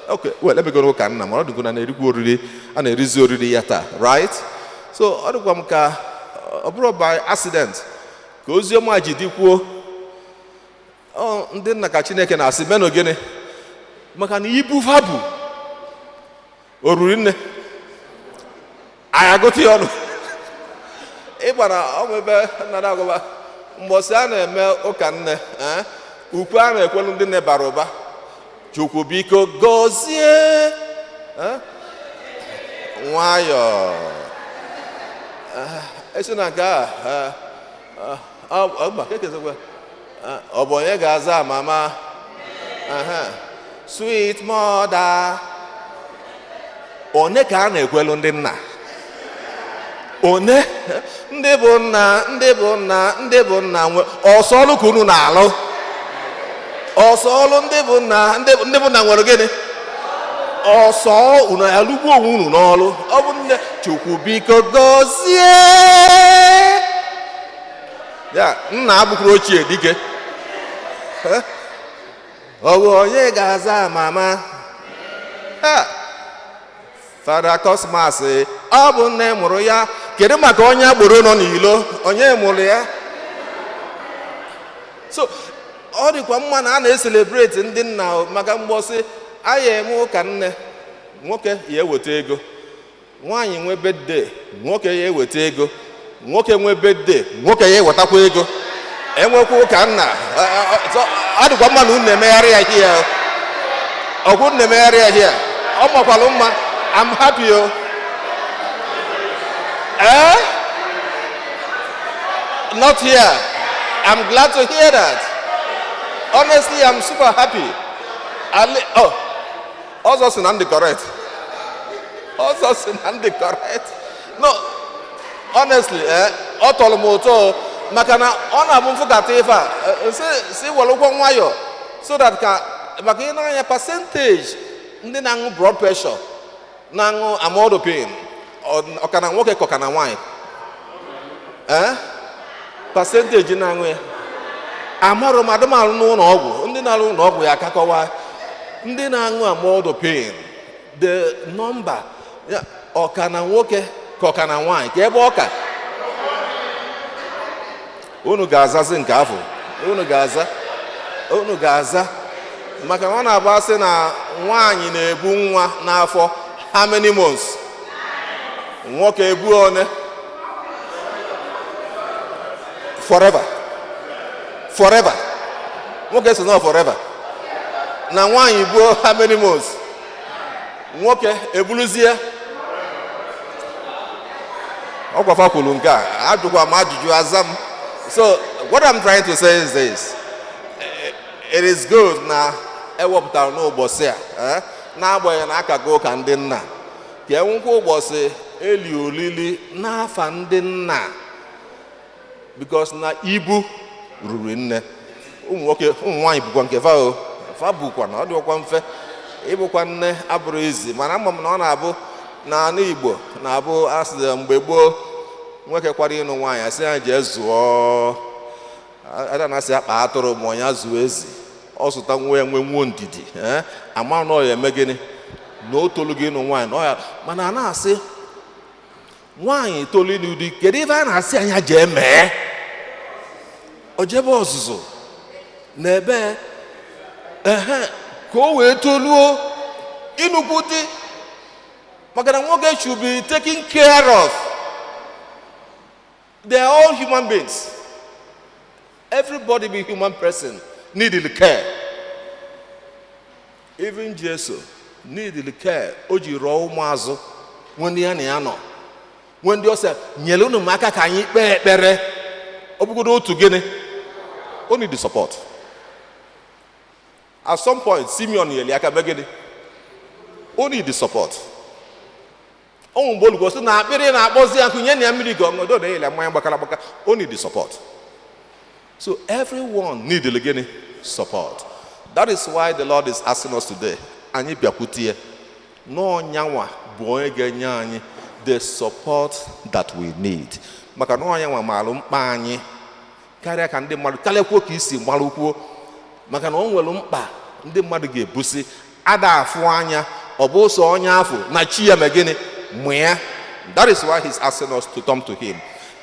Okay, well, let me go n'ụka nna ma ọ dịgo na na-erikwa oriri a na-erizi oriri ya taa, right? So ọ dịkwa m ka ọ bụrụ by accident ka ozi ọma ji dịkwuo. Ọ ndị nna ka Chineke na-asị menụ gịnị, maka na ibu fa bụ o ruru nne. Anyị agụta ya ọnụ. Ịgbara ọ bụ ebe nnada agụba mgbọsị a na-eme ụka nne, ukwe a na-ekwelu ndị nne bara ụba: "Chukwu biko gọzie." Nwayọọ. Esi na nke a, ọ kekezekwa, ọ bụ onye ga-aza mama? Aha. Sweet mother. One ka a na-ekwelu ndị nna? One ndị bụ nna, ndị bụ nna, ndị bụ nna nwe ọsọ ọlụ ka unu na-alụ, ọsọ ọlụ. Ndị bụ nna, ndị bụ nna nwere gịnị? Ọsọ unu alụgbu onwe unu n'ọlụ. Ọ bụ nne, "Chukwu biko gọzie ya." Nna abụkwuru ochie dike. Ọ bụ onye ga-aza mama? Ha! Fada Cosmas, ọ bụ nne mụrụ ya. Kedu maka onye agboro nọ n'ilo? Onye mụrụ ya? So ọ dịkwa mma na a na-e celebrate ndị nna o, maka mgbọsị a ya eme ụka nne, nwoke ya eweta ego. Nwaanyị nwe birthday, nwoke ya eweta ego. Nwoke nwe birthday, nwoke ya ewetakwa ego. Enwekwa ụka nna. So, ọ dịkwa mma na unu na-emegharị ya hie. Ọkwụ unu na-emegharị ya hie, ọ makwalụ mma. I'm happy o. Eh, not here. I'm glad to hear that. Honestly, I'm super happy. Ali, oh, ọzọ sị na ndị correct, ọzọ sị na ndị correct. No, honestly, ọ tọrọ m ụtọ o, maka na ọ na-abụ mfụkata ife a, si welụkwa nwayọ so that ka maka ị na-anya percentage ndị na-aṅụ blood pressure, na-aṅụ amlodipine, ọkana nwoke ka ọkana nwaanyị, percentage na-aṅụ ya, amarọ m adịmalụ n'ụlọ ọgwụ. Ndị na-arụ ụlọ ọgwụ ya akakọwa ndị na-aṅụ amlodipine, the number ya, ọkana nwoke ka ọkana nwaanyị, ka ebe ọka unu ga-azazi nke afọ unu ga-aza, unu ga-aza, maka na ọ na-abụ asị na nwaanyị na-ebu nwa n'afọ how many months, nwoke ebu one? Forever, forever. Nwoke si nọ forever. Na nwaanyị buo how many months, nwoke eburuzie. Ọgwafa kwuru nke a, ajụkwa m ajụjụ, aza m. So what I'm trying to say is this: it is good na ewepụtara n'ụbọchị a, n'agbanyeghị na akago ụka ndị nna, ka enwekwa ụbọchị eli olili n'afa ndị nna, because na ibu ruru nne. Ụmụ nwoke, ụmụ nwaanyị bụkwa nke fa o, fa bụkwa na ọ dịkwa mfe. Ịbụkwa nne abụrụ izi, mana ama m na ọ na-abụ n'ala Igbo na-abụ asị mgbe gboo, nwoke kwara ịnụ nwaanyị, asị ya jee zụọ ada, na asị akpa atụrụ ma ọ ya zụọ ezi, ọ zụta nwa ya, nwe nwuo ndidi, ama na ọ ya eme gịnị na o tolu gị ịnụ nwaanyị na ọ ya. Mana a na-asị nwaanyị tolu ịnụ di, kedu ife a na-asị anya jee mee? O jebe ọzụzụ na ebe ehe ka o wee toluo ịnụkwu di, maka na nwoke should be taken care of. They are all human beings. Everybody be human person needed care. Even Jesu needed care. O ji rụọ ụmụazụ nwe ndị ya na ya nọ, nwe ndị ọsọ nyere unu m aka ka anyị kpee ekpere. Ọ bụgodo otu gịnị, o need the support. At some point, Simeon nyere ya aka mee gịnị? O need the support. Ụmụ mgbe olugbo sị na akpịrị na-akpọzi ya nkụ, nye na ya mmiri ka ọ ṅụọ, na enyere mmanya gbakara agbaka. O need the support. So everyone need gịnị? Support. That is why the Lord is asking us today, anyị bịakwute ya n'ọnyanwa bụ onye ga-enye anyị the support that we need, maka na ọnyanwa maalụ mkpa anyị karịa ka ndị mmadụ, karịakwuo ka isi gbalụkwuo, maka na o nwere mkpa ndị mmadụ ga-ebusi ada afụ anya. Ọ bụ sọ onye afụ na chi ya mee gịnị mụ ya. That is why he's asking us to come to him,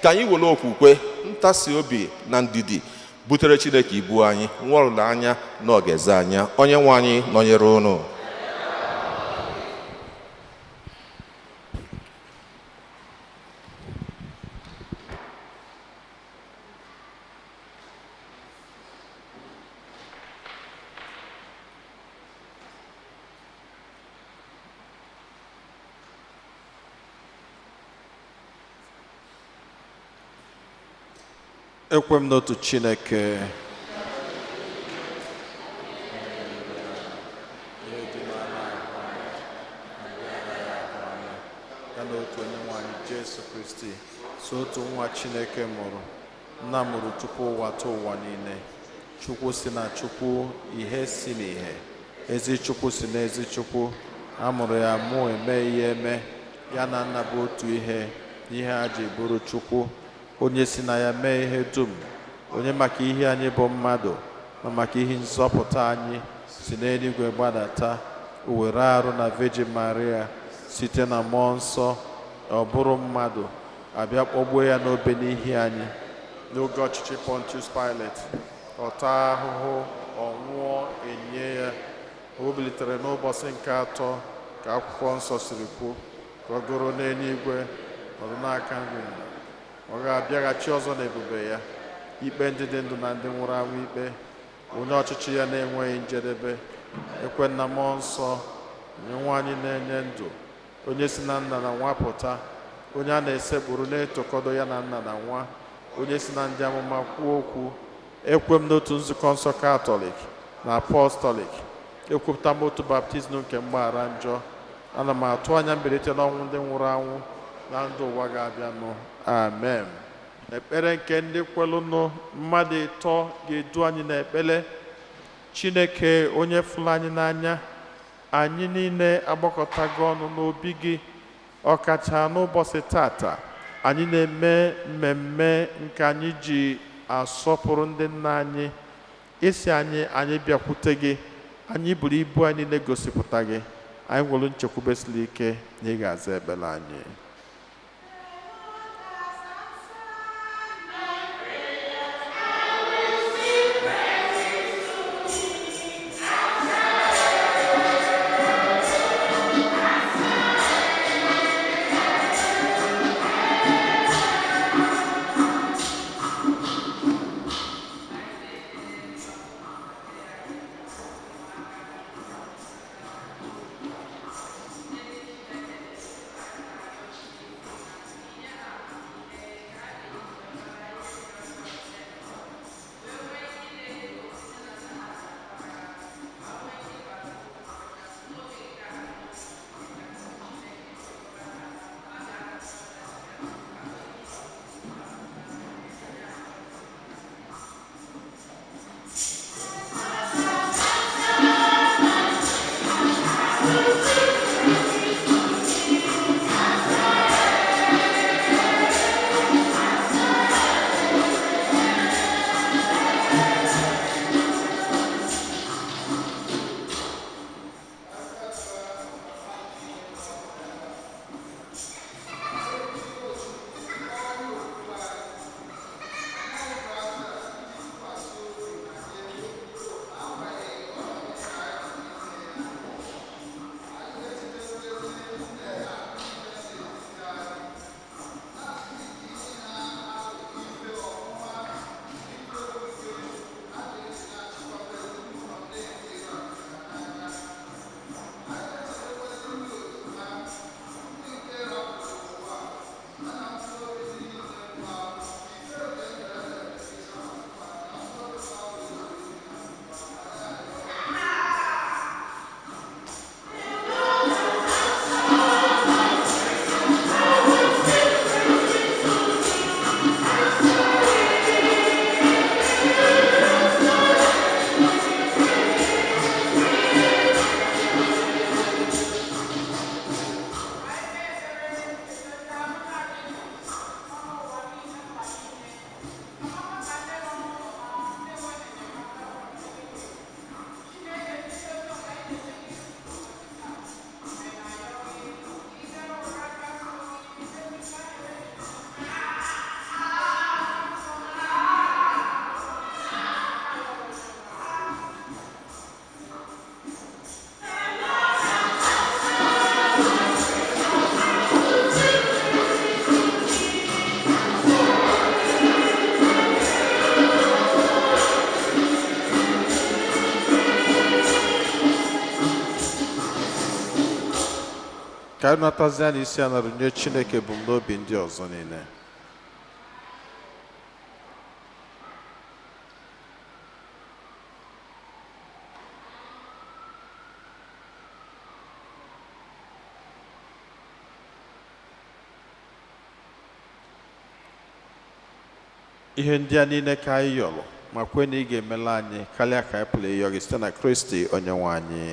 ka anyị were okwukwe, ntasi obi na ndidi butere Chineke ibu anyị, nwerụla anya na ọ ga-eze anya. Onye nwe anyị nọnyere unu. Ekwe m n'otu Chineke, ya na otu onye nwanyị Jesu Kristi, so otu nwa Chineke mụrụ, nna mụrụ tupu ụwa tụ ụwa niile. Chukwu si na Chukwu, ihe si n'ihe, ezi Chukwu si na ezi Chukwu, a mụrụ ya mụ eme ihe eme, ya na nna bụ otu ihe, n'ihe a ji bụrụ Chukwu, onye si na ya mee ihe dum, onye maka ihe anyị bụ mmadụ na maka ihe nzọpụta anyị si n'eluigwe gbadata, o were arụ na Virgin Maria site na mmụọ nsọ, ọ bụrụ mmadụ, abịa kpọgbuo ya n'obe n'ihi anyị. N'oge ọchịchị Pontius Pilate, ọ taa ahụhụ, ọ nwụọ, enye ya. O bilitere n'ụbọchị nke atọ ka akwụkwọ nsọ siri kwuo, ka ọ gụrụ n'eluigwe, nọdụ n'aka nri nna. Ọ ga-abịaghachi ọzọ n'ebube ya, ikpe ndị dị ndụ na ndị nwụrụ anwụ ikpe, onye ọchịchị ya na-enweghị njedebe. Ekwe na mmụọ nsọ, onye nwe anyị na-enye ndụ, onye si na nna na nwa pụta, onye a na-esekpuru na-etokọdo ya na nna na nwa, onye si na ndị amụma kwuo okwu. Ekwe m n'otu nzukọ nsọ Katọlik na Apọstọlik, ekwupụta m otu baptizim nke mgbaghara njọ. Ana m atụ anya mbilite n'ọnwụ ndị nwụrụ anwụ na ndụ ụwa ga-abịanụ. Amen. Ekpere nke ndị kwelụnụ mmadụ ịtọ ga-edu anyị n'ekpere. Chineke onye fụrụ anyị n'anya, anyị niile agbakọtago ọnụ n'obi gị, ọkacha n'ụbọchị tata anyị na-eme mmemme nke anyị ji asọpụrụ ndị nna anyị. Isi anyị anyị bịakwute gị, anyị buru ibu anyị niile gosipụta gị. Anyị nwere nchekwube siri ike na ị ga-aza ekpere anyị. Ka anyị natazie na isi anara nye Chineke ebumnobi ndị ọzọ niile. Ihe ndị a niile ka anyị yọrọ ma kwe na ị ga-emela anyị karịa ka anyị pụrụ ịyọ gị site na Kristi onye nwe anyị.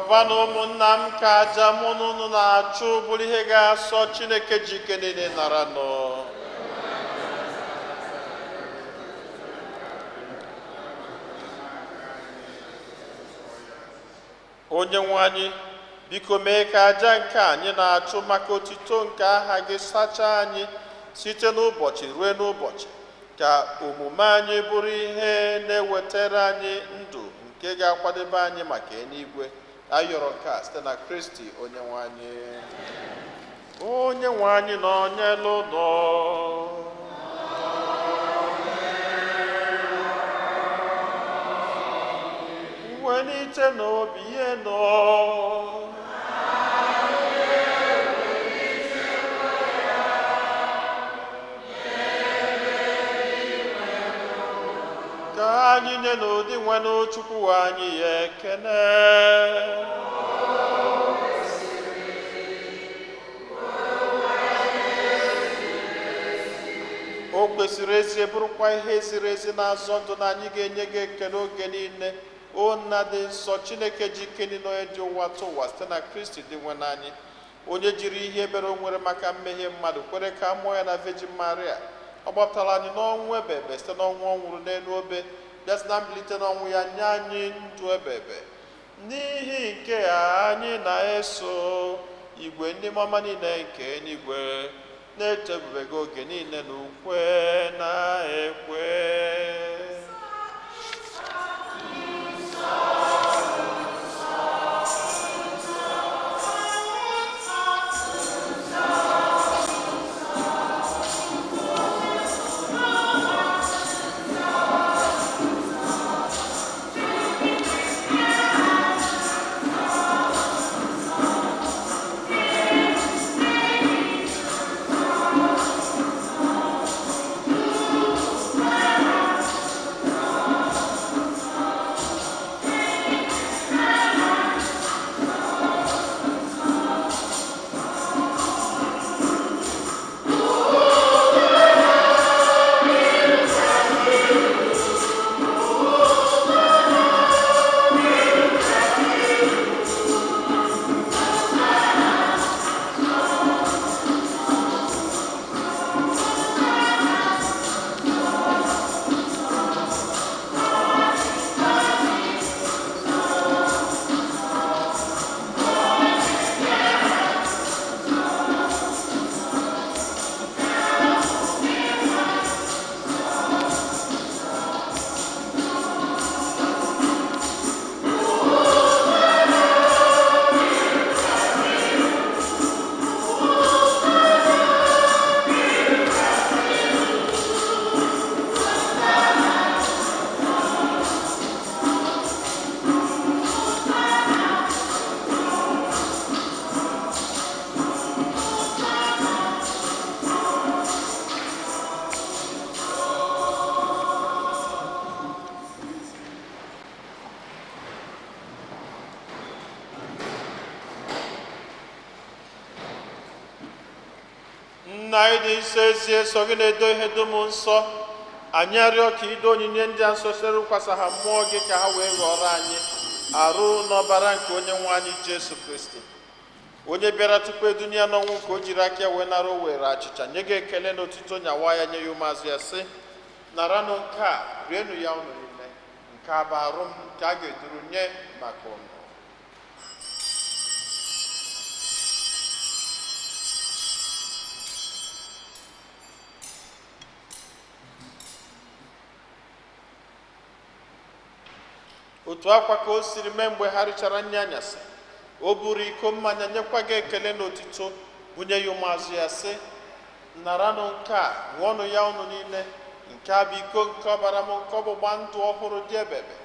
Rịọbanụ ụmụnna m ka aja mụ na unu na-achụ bụrụ ihe ga-asọ Chineke ji ike niile nara nụ. Onye nwe anyị, biko mee ka aja nke anyị na-achụ maka otito nke aha gị sachaa anyị site n'ụbọchị ruo n'ụbọchị, ka omume anyị bụrụ ihe na-ewetara anyị ndụ nke ga-akwadebe anyị maka eluigwe. Ayọrọ nke a site na Kristi onye nwe anyị. Onye nwe anyị nọ n'elu ụlọ. Welite n'obi ihe nọ. Ka anyị nye n'ụdị nwenụ Chukwu anyị ya ekene. O kwesịrị ezie bụrụkwa ihe ziri ezi na-azọ ndụ na anyị ga-enye gị ekele oge niile, o Nna dị nsọ, Chineke ji ike niile, onye dị ụwa tụ ụwa, site na Kristi dị nwe n'anyị, onye jiri ihe ebere o nwere maka mmehie mmadụ kwere ka a mụọ ya na Virgin Maria. Ọ gbapụtara anyị n'ọnwụ ebebe site n'ọnwụ ọ nwụrụ n'elu obe, bịa site na mbilite n'ọnwụ ya nye anyị ndụ ebebe. N'ihi nke a anyị na-eso igwe ndị mama niile nke eluigwe na-eto ebube gị oge niile na ukwe na ekwe. Nna anyị dị nsọ, ezie sọ gị na-edo ihe dum nsọ. Anyị arịọ ka ido onyinye ndị a nsọ sere kwasa ha mmụọ gị ka ha wee ghọrọ anyị arụ n'ọbara nke onye nwe anyị Jesu Kristi, onye bịara tupu edunye ya n'ọnwụ ka o jiri aka ya wee nara o were achịcha nye gị ekele na otuto nyawa ya nye ya ụmụazụ ya sị, naranụ nke a, rienụ ya unu niile, nke a bụ arụ m nke a ga-eduru nye maka unu. Otu akwa ka o siri mee mgbe ha richara nri anyasị, o buru iko mmanya nyekwa gị ekele na otuto bunye ya ụmụazụ ya sị, naranụ nke a, ṅụọnụ ya unu niile, nke a bụ iko nke ọbara m nke ọgbụgba ndụ ọhụrụ dị ebebe,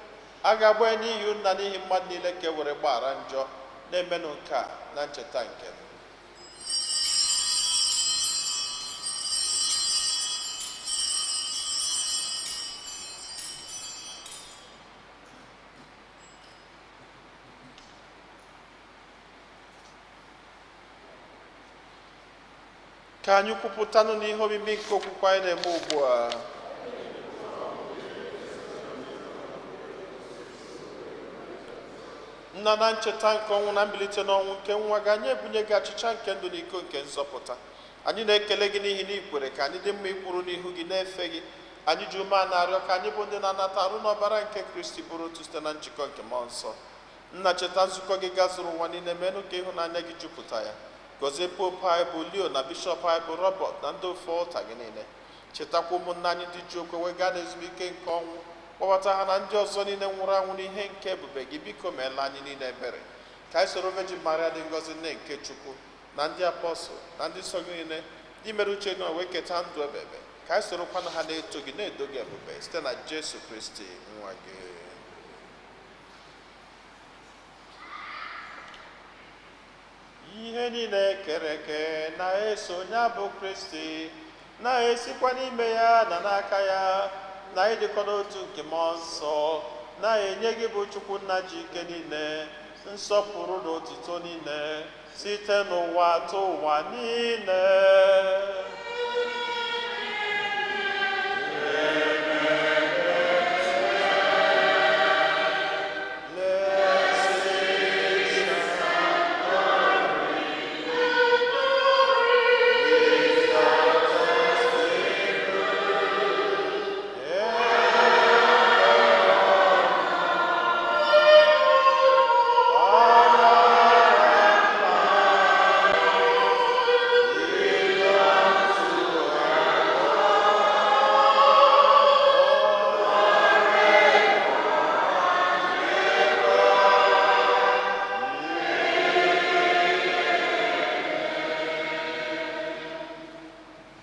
a ga-agba ya n'ihi unu na n'ihi mmadụ niile ka e were gbaghara njọ. Na-emenụ nke a na ncheta nke m. Ka anyị kwupụtanụ n'ihe omimi nke okwukwe anyị na-eme ugbu a. Nna, na ncheta nke ọnwụ na mbilite n'ọnwụ nke nwa gị, anyị ebunye gị achịcha nke ndụ na iko nke nzọpụta. Anyị na-ekele gị n'ihi na ị kwere ka anyị dị mma ikwuru n'ihu gị na-efe gị. Anyị ji ume a na-arịọ ka anyị bụ ndị na-anata arụ n'ọbara nke Kristi bụrụ otu site na njikọ nke Mmụọ Nsọ. Nna, cheta nzukọ gị gazuru ụwa niile, menụ ka ịhụnanya gị jupụta ya. Gọzie Popu anyị bụ Leo na Bishọp anyị bụ Robert na ndị ofe ọlta gị niile. Chetakwa ụmụnna anyị ndị ji okwe wee gaa n'ezumike nke ọnwụ, kpọbata ha na ndị ọzọ niile nwụrụ anwụ n'ihe nke ebube gị. Biko meela anyị niile ebere, ka anyị soro Virgin Maria dị ngọzi, nne nke Chukwu, na ndị apọstụl na ndị nsọ gị niile, ndị mere uche gị wee keta ndụ ebebe, ka anyị sorokwana ha na-eto gị, na-edo gị ebube, site na Jesu Kristi nwa gị. Ihe niile kere eke na-eso ya bụ Kristi, na-esikwa n'ime ya na n'aka ya na ịdịkọ n'otu nke Mmụọ Nsọ, na-enye gị bụ Chukwu Nna ji ike niile nsọpụrụ na otuto niile site n'ụwa tụ ụwa niile.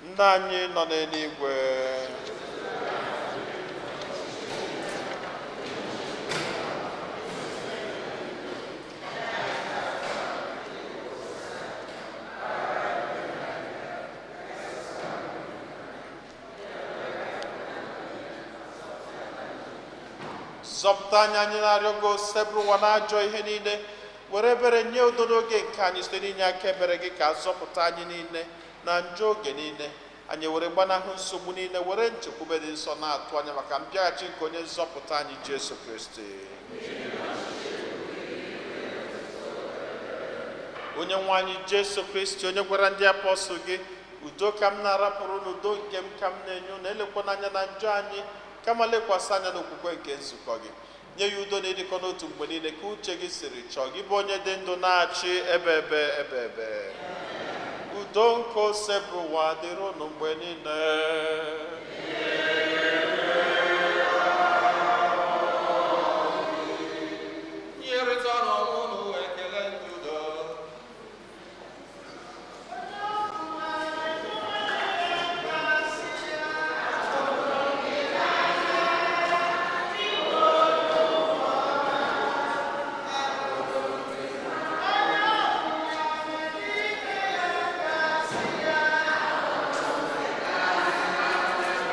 Nna anyị nọ n'eluigwe, zọpụta anyị, anyị na-arịọ gị, osebụrụ ụwa na ajọ ihe niile, were ebere nye udo n'oge nke anyị. Site n'inye aka ebere gị, ka zọpụta anyị niile na njọ oge niile, anyị were gbanahụ nsogbu niile, were nchekwube dị nsọ na-atụ anya maka mbịaghachi nke onye nzọpụta anyị Jesu Kristi. Onye nwe anyị Jesu Kristi, onye gwara ndị apọstụl gị, "Udo ka m na-arapụrụ, n'udo nke m ka m na-enye unu," elekwana anya na njọ anyị, kama lekwasị anya n'okwukwe nke nzukọ gị, nye ya udo na ịdịkọ n'otu mgbe niile ka uche gị siri chọọ, gị bụ onye dị ndụ na-achị ebe ebe ebe ebe. Udo nke Osebụrụwa dịrị unu mgbe niile. Nyerịta n'onwe unu ekele nke udo. Onye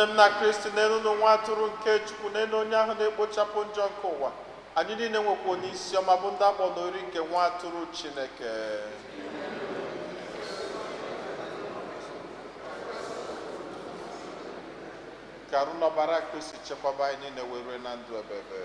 Ụmụnne m na Kristi, n'elu unu nwa atụrụ nke Chukwu, n'elu onye ahụ na-ekpochapụ njọ nke ụwa. Anyị niile nwekwa onye isi ọma bụ ndị akpọ n'ori nke nwa atụrụ Chineke. Ka arụ n'ọbara Kristi chekwaba anyị niile wee rue na ndụ ebebe.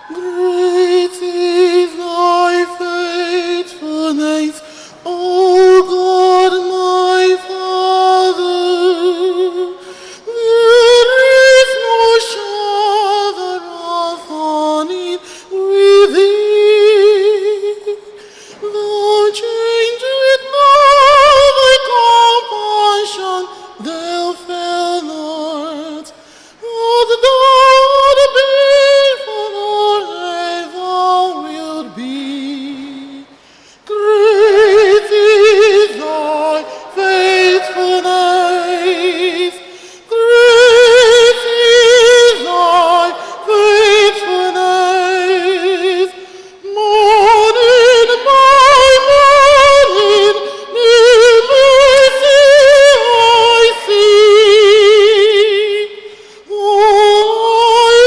Great is thy faithfulness, O God, my Father. There is no shadow of turning with thee. Thou changest not thy compassion, thou fail not. What thou art before ever wilt be. Great is thy faithfulness. Great is thy faithfulness. Morning by morning, new mercy I see. All I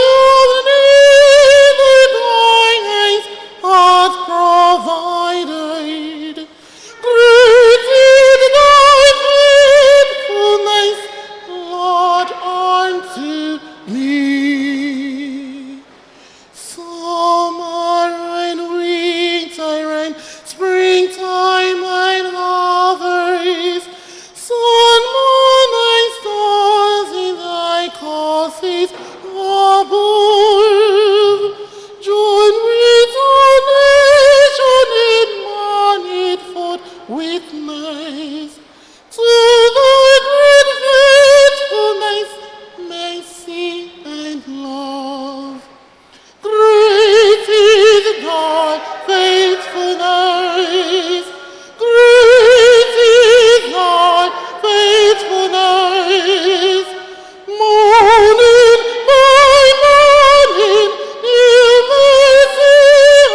have needed, thy hands hath provided. Great is thy faithfulness, Lord, unto me. Summer and winter and springtime and harvest, sun, moon, and stars in thy courses above. Join with all nation in manifold witness to thy great faithfulness, mercy, and love. Great is thy faithfulness. Great is thy faithfulness. Morning by morning, new mercy I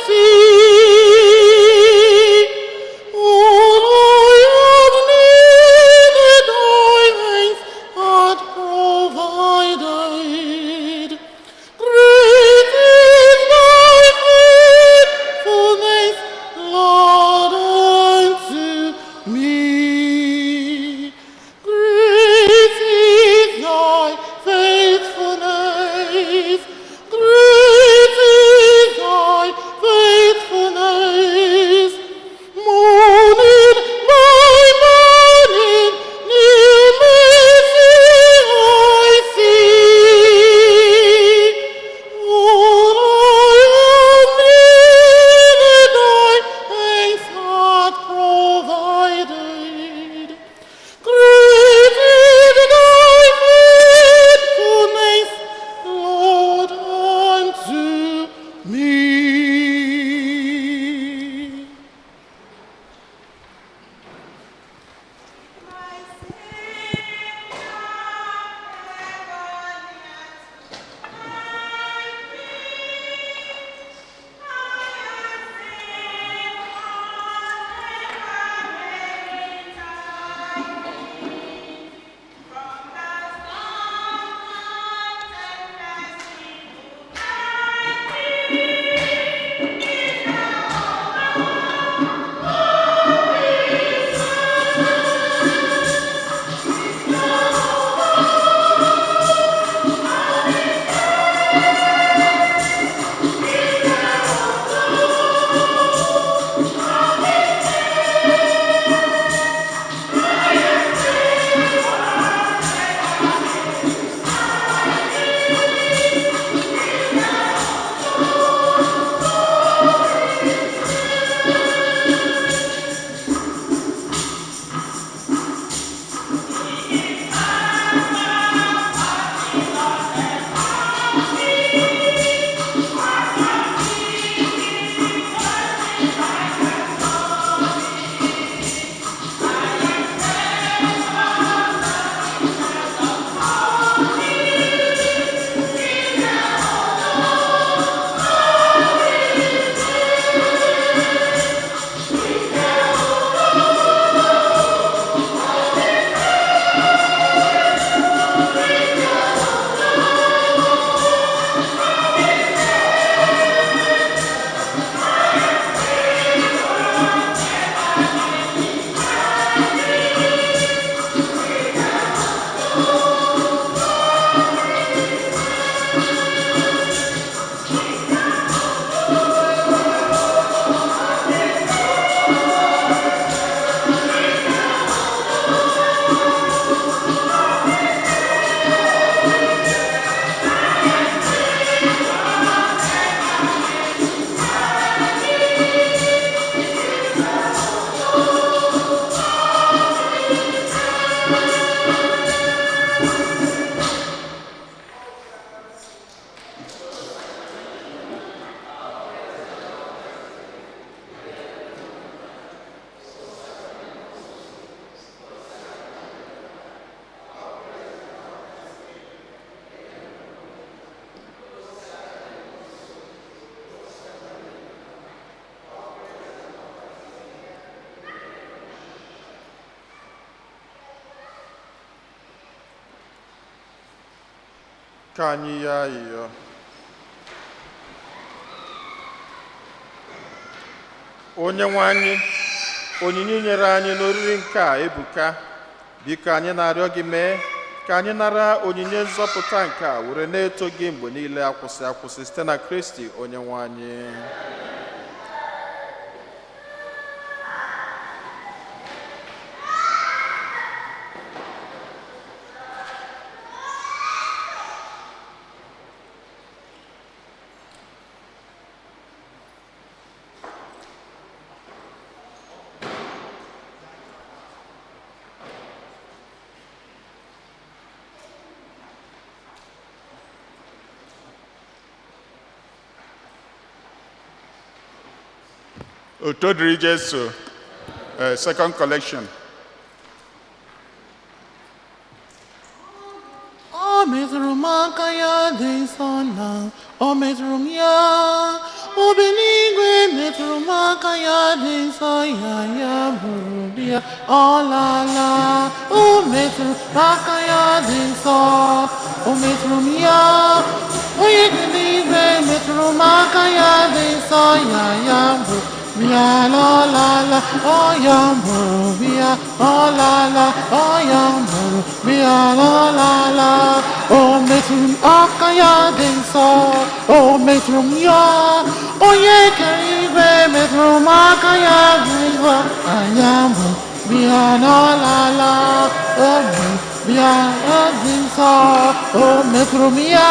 see. All I have needed, thy hands Ka anyị yọọ ayịyọ. Onye nwe anyị, onyinye i nyere anyị n'oriri nke a ebuka. Biko, anyị na-arịọ gị, mee ka anyị nara onyinye nzọpụta nke a were na-eto gị mgbe niile akwụsị akwụsị, site na Kristi onye nwe anyị. Otito dịrị Jesu. Second collection. O metụrụ m aka ya dị nsọ na o metụrụ m ya. Obi n'igwe metụrụ m aka ya dị nsọ, ya ya bụrụ bịa ọ lala. O metụrụ m aka ya dị nsọ, o metụrụ m ya. Onye dị n'igwe metụrụ m aka ya dị nsọ, ya ya bụrụ bịa lọlala. Ọ ya bụrụ bịa ọlala, ọ ya bụrụ bịa lọlala. O metụrụ m aka ya dị nsọ, o metụrụ m ya. Onye kere igwe metụrụ m aka ya dị nsọ, anya bụ bịa n'ọlala. O bụ bịa ọ dị nsọ, o metụrụ m ya.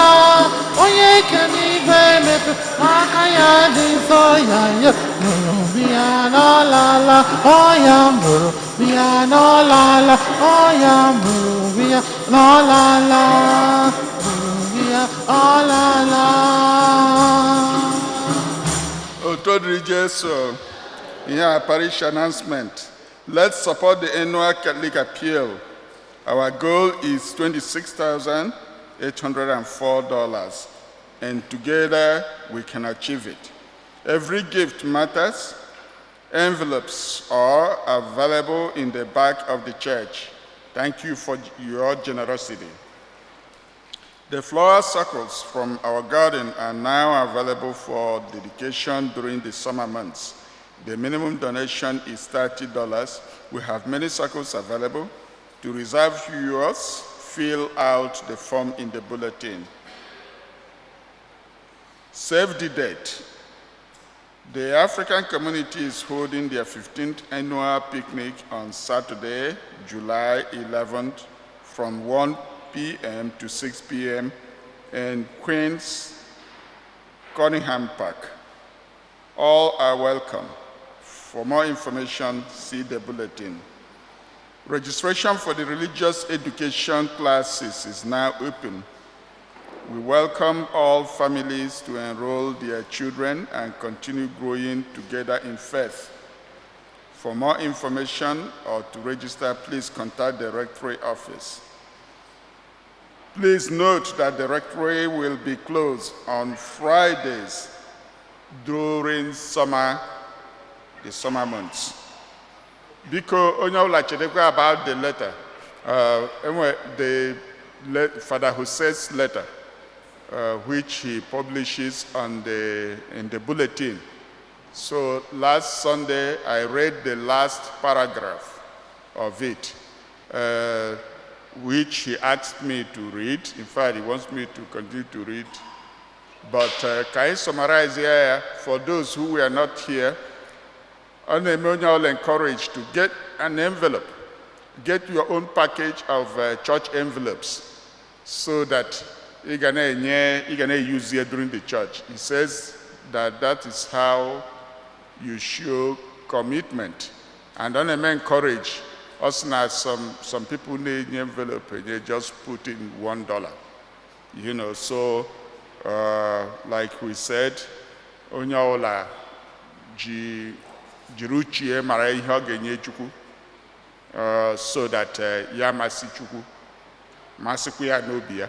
Onye kere igwe metụrụ m aka ya dị nsọ, ya ya bụrụ bịa n'ọlala. Ọ ya bụrụ bịa n'ọlala, ọ ya bụrụ bịa n'ọlala, bụrụ bịa ọlala. Otito dịrị Jesu. Here a parish announcement. Let's support the annual Catholic Appeal. Our goal is $26,804, and together we can achieve it. Every gift matters. Envelopes are available in the back of the church. Thank you for your generosity. The flower circles from our garden are now available for dedication during the summer months. The minimum donation is $30. We have many circles available. To reserve yours, fill out the form in the bulletin. Save the date. The African community is holding their 15th annual picnic on Saturday, July 11th, from 1 p.m. to 6 p.m. in Queens Cunningham Park. All are welcome. For more information, see the bulletin. Registration for the religious education classes is now open. We welcome all families to enroll their children and continue growing together in faith. For more information or to register, please contact the rectory office. Please note that the rectory will be closed on Fridays during the summer months. Biko, onye ọbụla chedekwa about the letter, enwe Father Jose's letter, which he publishes in the bulletin. So last Sunday, I read the last paragraph of it, which he asked me to read. In fact, he wants me to continue to read. But can I summarize here for those who were not here? Ọ na-eme onye ọbụla encouraged to get an envelope, get your own package of church envelopes so that ị ga na-enye, ị ga na-use it during the church. He says that that is how you show commitment. And ọ na-eme encourage us na some people na-enye envelope enye just put in $1. So like we said, onye ọbụla ji jiri uche mara ihe ọ ga-enye Chukwu, so that ya masị Chukwu, masịkwa ya n'obi ya.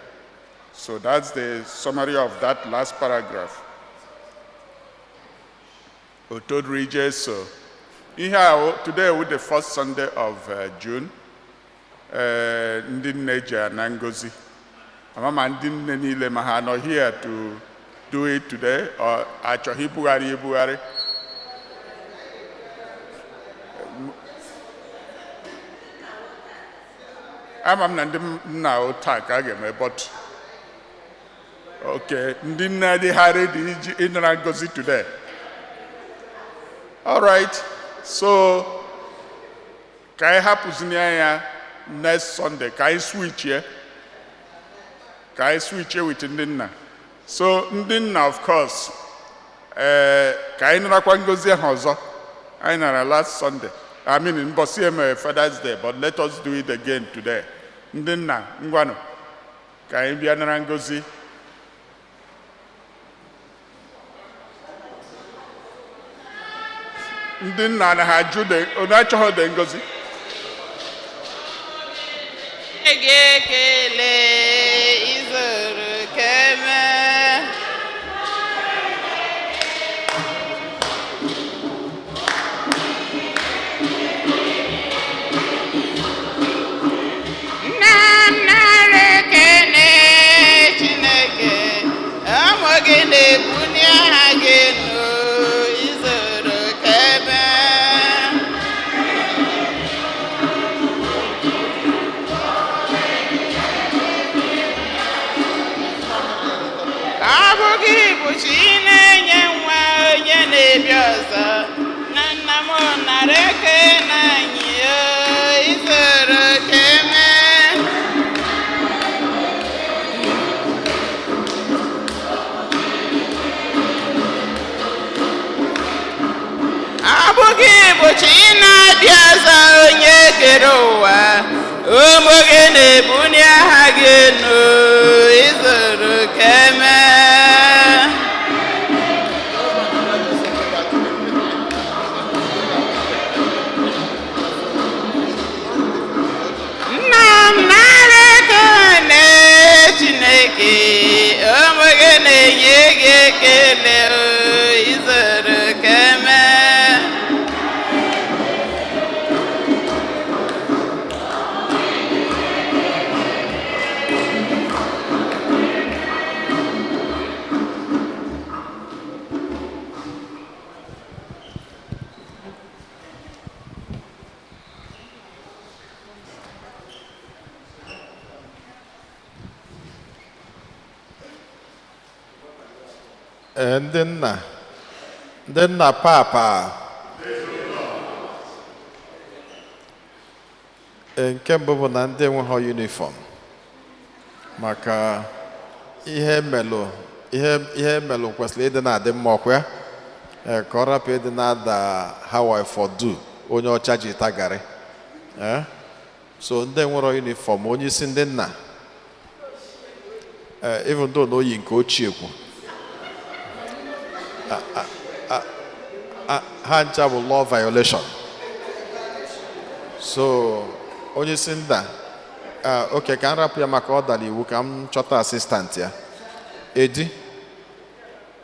So that's the summary of that last paragraph. Otito dịrị Jesu. Ihe a today with the first Sunday of June, ndị nne ji ana ngozi. Ama ma ndị nne niile ma ha nọ here to do it today or achọghị ibugharị ibugharị. Ama m na ndị nna taa ka a ga-eme, but okay, ndị nne adịghị ready iji ịnara ngozi today. All right, so ka anyị hapụzini ya next Sunday, ka anyị switchie, ka anyị switchie with ndị nna. So ndị nna, of course, ee, ka anyị narakwa ngozi ahụ ọzọ anyị nara last Sunday, I mean mbọsị emere Father's Day, but let us do it again today. Ndị nna, ngwanụ, ka anyị bịa nara ngozi. Ndị nna anaghị ajụ de onye achọghị de ngozi. Gị ekele izuru keme. Nna m, nara ekele. Chineke, ụmụ gị na-ebuli aha gị elu izuru keme. Ọ bụ gị bụ chi na-enye nwa, onye na-ebi ọzọ na nna m, nara ekele anyị o izuru keme. Ọ bụ gị bụ chi na-abịa ọzọ, onye kere ụwa, ụmụ gị na-ebuli aha gị elu izuru keme. Nna m, nara ekele. Chineke, ụmụ gị na-enye gị ekele o izuru keme. Ee, ndị nna, ndị nna, papa. Ee, nke mbụ bụ na ndị enweghị uniform maka ihe melụ ihe melụ kwesịrị ịdị na-adị mma, ọkwa ya? Ee, ka ọ rapụ ịdị na-ada how I for do onye ọcha ji tagarị. Ee, so ndị nwere uniform, onye isi ndị nna, ee, even though na o yi nke ochie kwu ha ncha bụ law violation. So onye isi nda, oke, ka m rapụ ya maka ọ dara iwu, ka m chọta assistant ya edi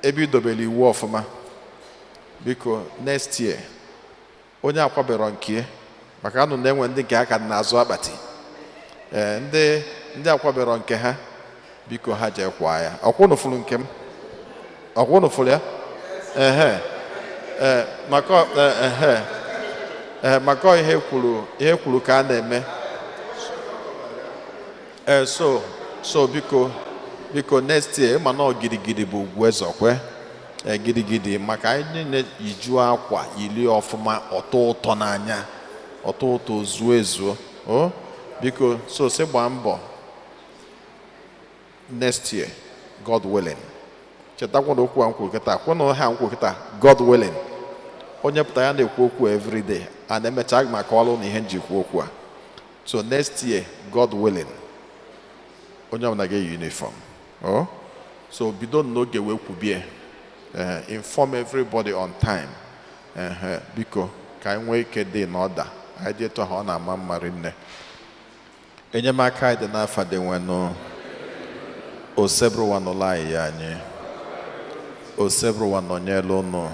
ebe idobere iwu ọfụma. Biko, next year, onye akwabero nke maka anụ na-enwe ndị nke aka dị n'azụ akpati, ee, ndị akwabero nke ha, biko, ha jee kwa ya. Ọkwụnụ fụrụ nke m, ọkwụnụ fụrụ ya. Ehe, ee, maka ehe, ee, maka ihe kwuru ka a na-eme. Ee, so biko, next year, ịma na ọ gidigidi bụ ugwu eze okwe. Ee, gidigidi maka anyị niile yijuo akwa yiri ọfụma, ọtọ ụtọ n'anya, ọtọ ụtọ, zuo ezuo o. Biko, so sị gbaa mbọ next year, God willing. Chetakwa na okwu a m kwuru kịta, kwụnụ ha m kwuru kịta, God willing. Onye pụtara ya na-ekwu okwu everyday and emecha aga m akọwalụ na ihe njikwa okwu a. So next year, God willing, onye ọbụla ga-eyi uniform. Oh, so bido n'oge wee kwubie, inform everybody on time. Biko, ka anyị nwee ike dị n'ọda anyị dị etu ahụ, ọ na-ama mma rinne. Enyemaka anyị dị n'afa dị nwenụ Osebụrụwa nụlọ anyị ya anyị Osebụrụwa nọnyere ụnụ.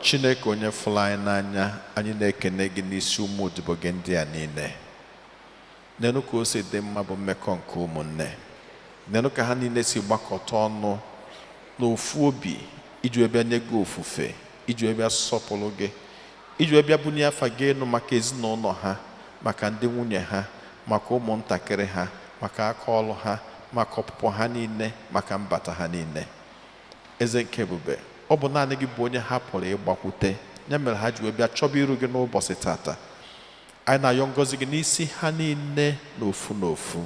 Chineke onye fụrụ anyị n'anya, anyị na-ekene gị n'isi ụmụ odibo gị ndị a niile. N'elu ka o si dị mma bụ mmekọ nke ụmụnne. Nenụ ka ha niile si gbakọta ọnụ n'ofu obi iji wee bịa nye gị ofufe, iji wee bịa sọpụrụ gị, iji wee bịa bunye afa gị elu maka ezinụlọ ha, maka ndị nwunye ha, maka ụmụntakịrị ha, maka aka ọrụ ha, maka ọpụpụ ha niile, maka mbata ha niile. Eze nke ebube, ọ bụ naanị gị bụ onye ha pụrụ ịgbakwute, ya mere ha ji wee bịa chọba iru gị n'ụbọchị tata. Anyị na-ayọ ngọzi gị n'isi ha niile n'ofu n'ofu.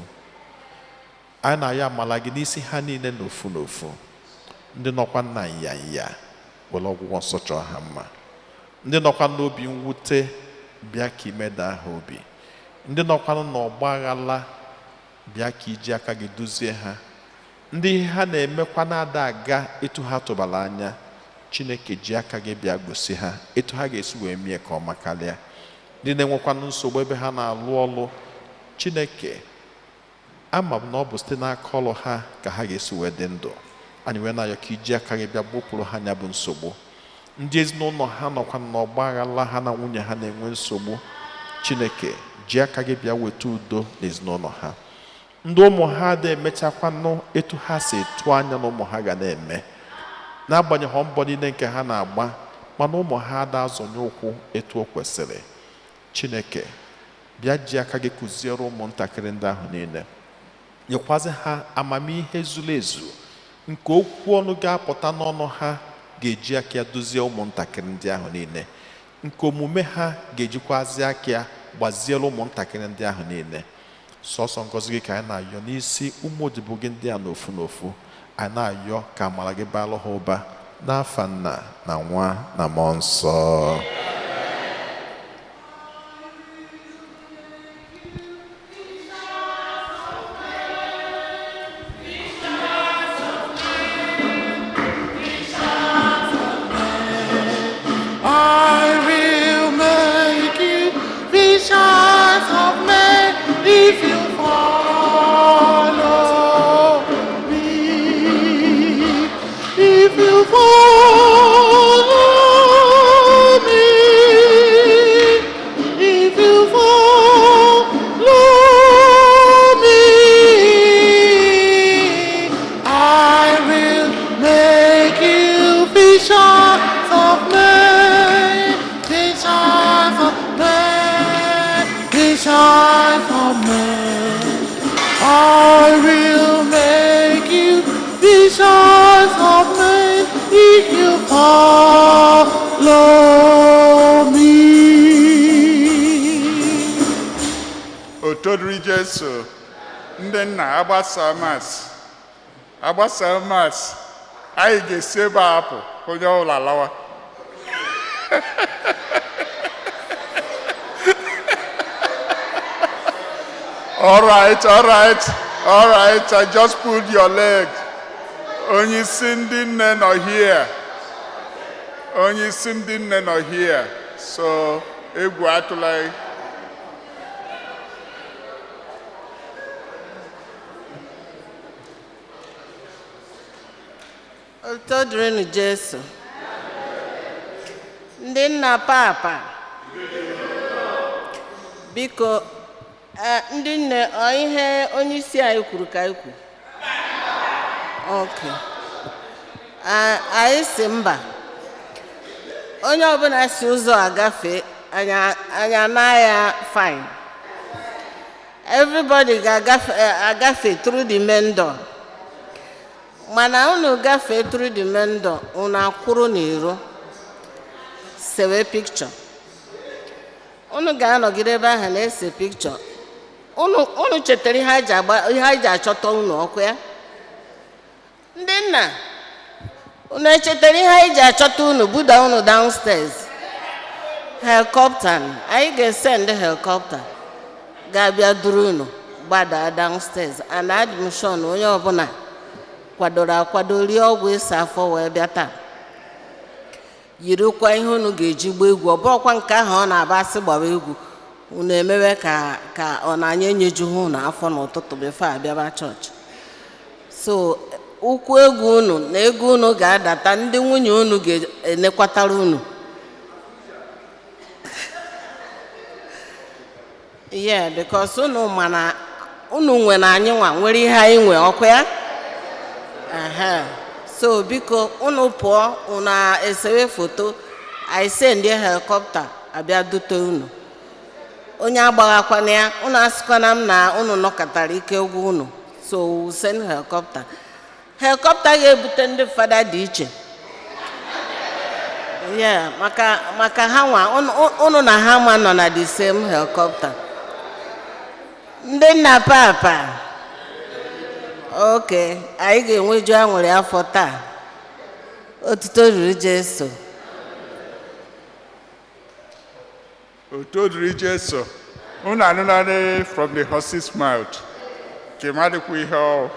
Anyị na-ayọ amala gị n'isi ha niile n'ofu n'ofu. Ndị nọkwa na nyanya, were ọgwụgwọ nsọ chọọ ha mma. Ndị nọkwa n'obi mwute, bịa ka imeda ha obi. Ndị nọkwanụ n'ọgba aghara, bịa ka iji aka gị duzie ha. Ndị ihe ha na-emekwa na-ada aga etu ha tụbara anya, Chineke, ji aka gị bịa gosi ha etu ha ga-esi wee mie ka ọma karịa. Ndị na-enwekwanụ nsogbu ebe ha na-alụ ọlụ, Chineke, ama m na ọ bụ site n'aka ọlụ ha ka ha ga-esi wee dị ndụ. Anyị wee na-ayọ ka iji aka gị bịa gbopụrụ ha nya bụ nsogbu. Ndị ezinụlọ ha nọkwa n'ọgba aghara, ha na nwunye ha na-enwe nsogbu, Chineke, ji aka gị bịa weta udo n'ezinụlọ ha. Ndị ụmụ ha dị emechakwanụ etu ha si tụọ anya na ụmụ ha ga na-eme, n'agbanyeghị mbọ niile nke ha na-agba, mana ụmụ ha ada azọnye ụkwụ etu o kwesịrị, Chineke, bịa ji aka gị kụziere ụmụntakịrị ndị ahụ niile, nyekwazi ha amamihe zuru ezu nke okwu ọnụ ga-apụta n'ọnụ ha ga-eji aka ya duzie ụmụntakịrị ndị ahụ niile, nke omume ha ga-ejikwazi aka ya gbaziere ụmụntakịrị ndị ahụ niile. Sọsọ ngọzi gị ka anyị na-ayọ n'isi ụmụ odibo gị ndị a n'ofu n'ofu. Anyị na-ayọ ka amara gị baalụ ha ụba, n'afa Nna na Nwa na Mmụọ Nsọ. I will make you fishers of men if you follow me. If you follow me. If you follow me, I will make you fishers of men, fishers of men, fishers of men. I will make you fishers of men if you follow me. Otito dịrị Jesu. Ndị nna, agbasa Mass, agbasa Mass, anyị ga-esi ebe a apụ, onye ọbụla lawa. All right, all right, all right. I just pulled your leg. Onye isi ndị nne nọ here. Onye isi ndị nne nọ here. So, egwu atụla gị. Otito dịrịnụ Jesu. Ndị nna papa, biko, ndị nne, ọ ihe onye isi anyị kwuru ka anyị kwuru. Ok. Anyị si mba. Onye ọbụla si ụzọ agafe, anyị ana ya fine. Everybody ga-agafe agafe through the main door. Mana unu gafee through the main door, unu akwụrụ n'iro sewe picture. Unu ga-anọgide ebe ahụ na-ese picture. Unu chetara ihe anyị ji agba, ihe anyị ji achọta unu ọkụ ya. Ndị nna, unu echetara ihe anyị ji achọta unu, buda unu downstairs? Helicopter. Anyị ga-esend helicopter ga-abịa duru unu gbadaa downstairs, and admission onye ọbụla kwadoro akwado, rie ọgwụ ịsa afọ wee bịa taa, yirikwa ihe unu ga-eji gba egwu. Ọ bụrụkwa nke ahụ ọ na-aba asị gbawa egwu, unu emewe ka ọ na-anya enyejughị unu afọ n'ụtụtụ before abịaba chọọchị. So ụkwụ egwu unu na ego unu ga-adata, ndị nwunye unu ga-enekwatara unu. Yeah, because unu ma na Unu nwe na anyị nwa nwere ihe anyị nwe ọkwa ya. Ehe. So biko, unu pụọ, unu esewe foto, anyị send helicopter abịa dute unu. Onye agbaghakwana ya, unu asịkwana m na unu nọkọtara ike gwụ unu. So we send helicopter. Helicopter ga-ebute ndị fada dị iche. Yeah, maka ha nwa unu na ha ma nọ na the same helicopter. Ndị nna papa, oke anyị ga-enweju aṅụrị afọ taa. Otuto ruru Jesu. Otuto dịrị Jesu. Unu anụnarị from the horse's mouth. Ka madịkwa ihe ọ.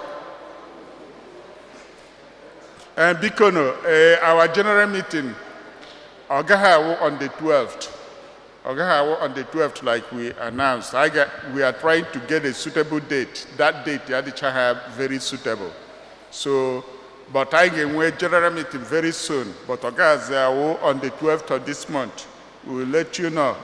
Biko no, our general meeting, ọ gaghị awụ on the 12th. Ọ gaghị awụ on the 12th like we announced. We are trying to get a suitable date. That date adịchaghị very suitable. So, but I ga-enwe general meeting very soon, but ọ gaghịzi awụ on the 12th of this month. We will let you know.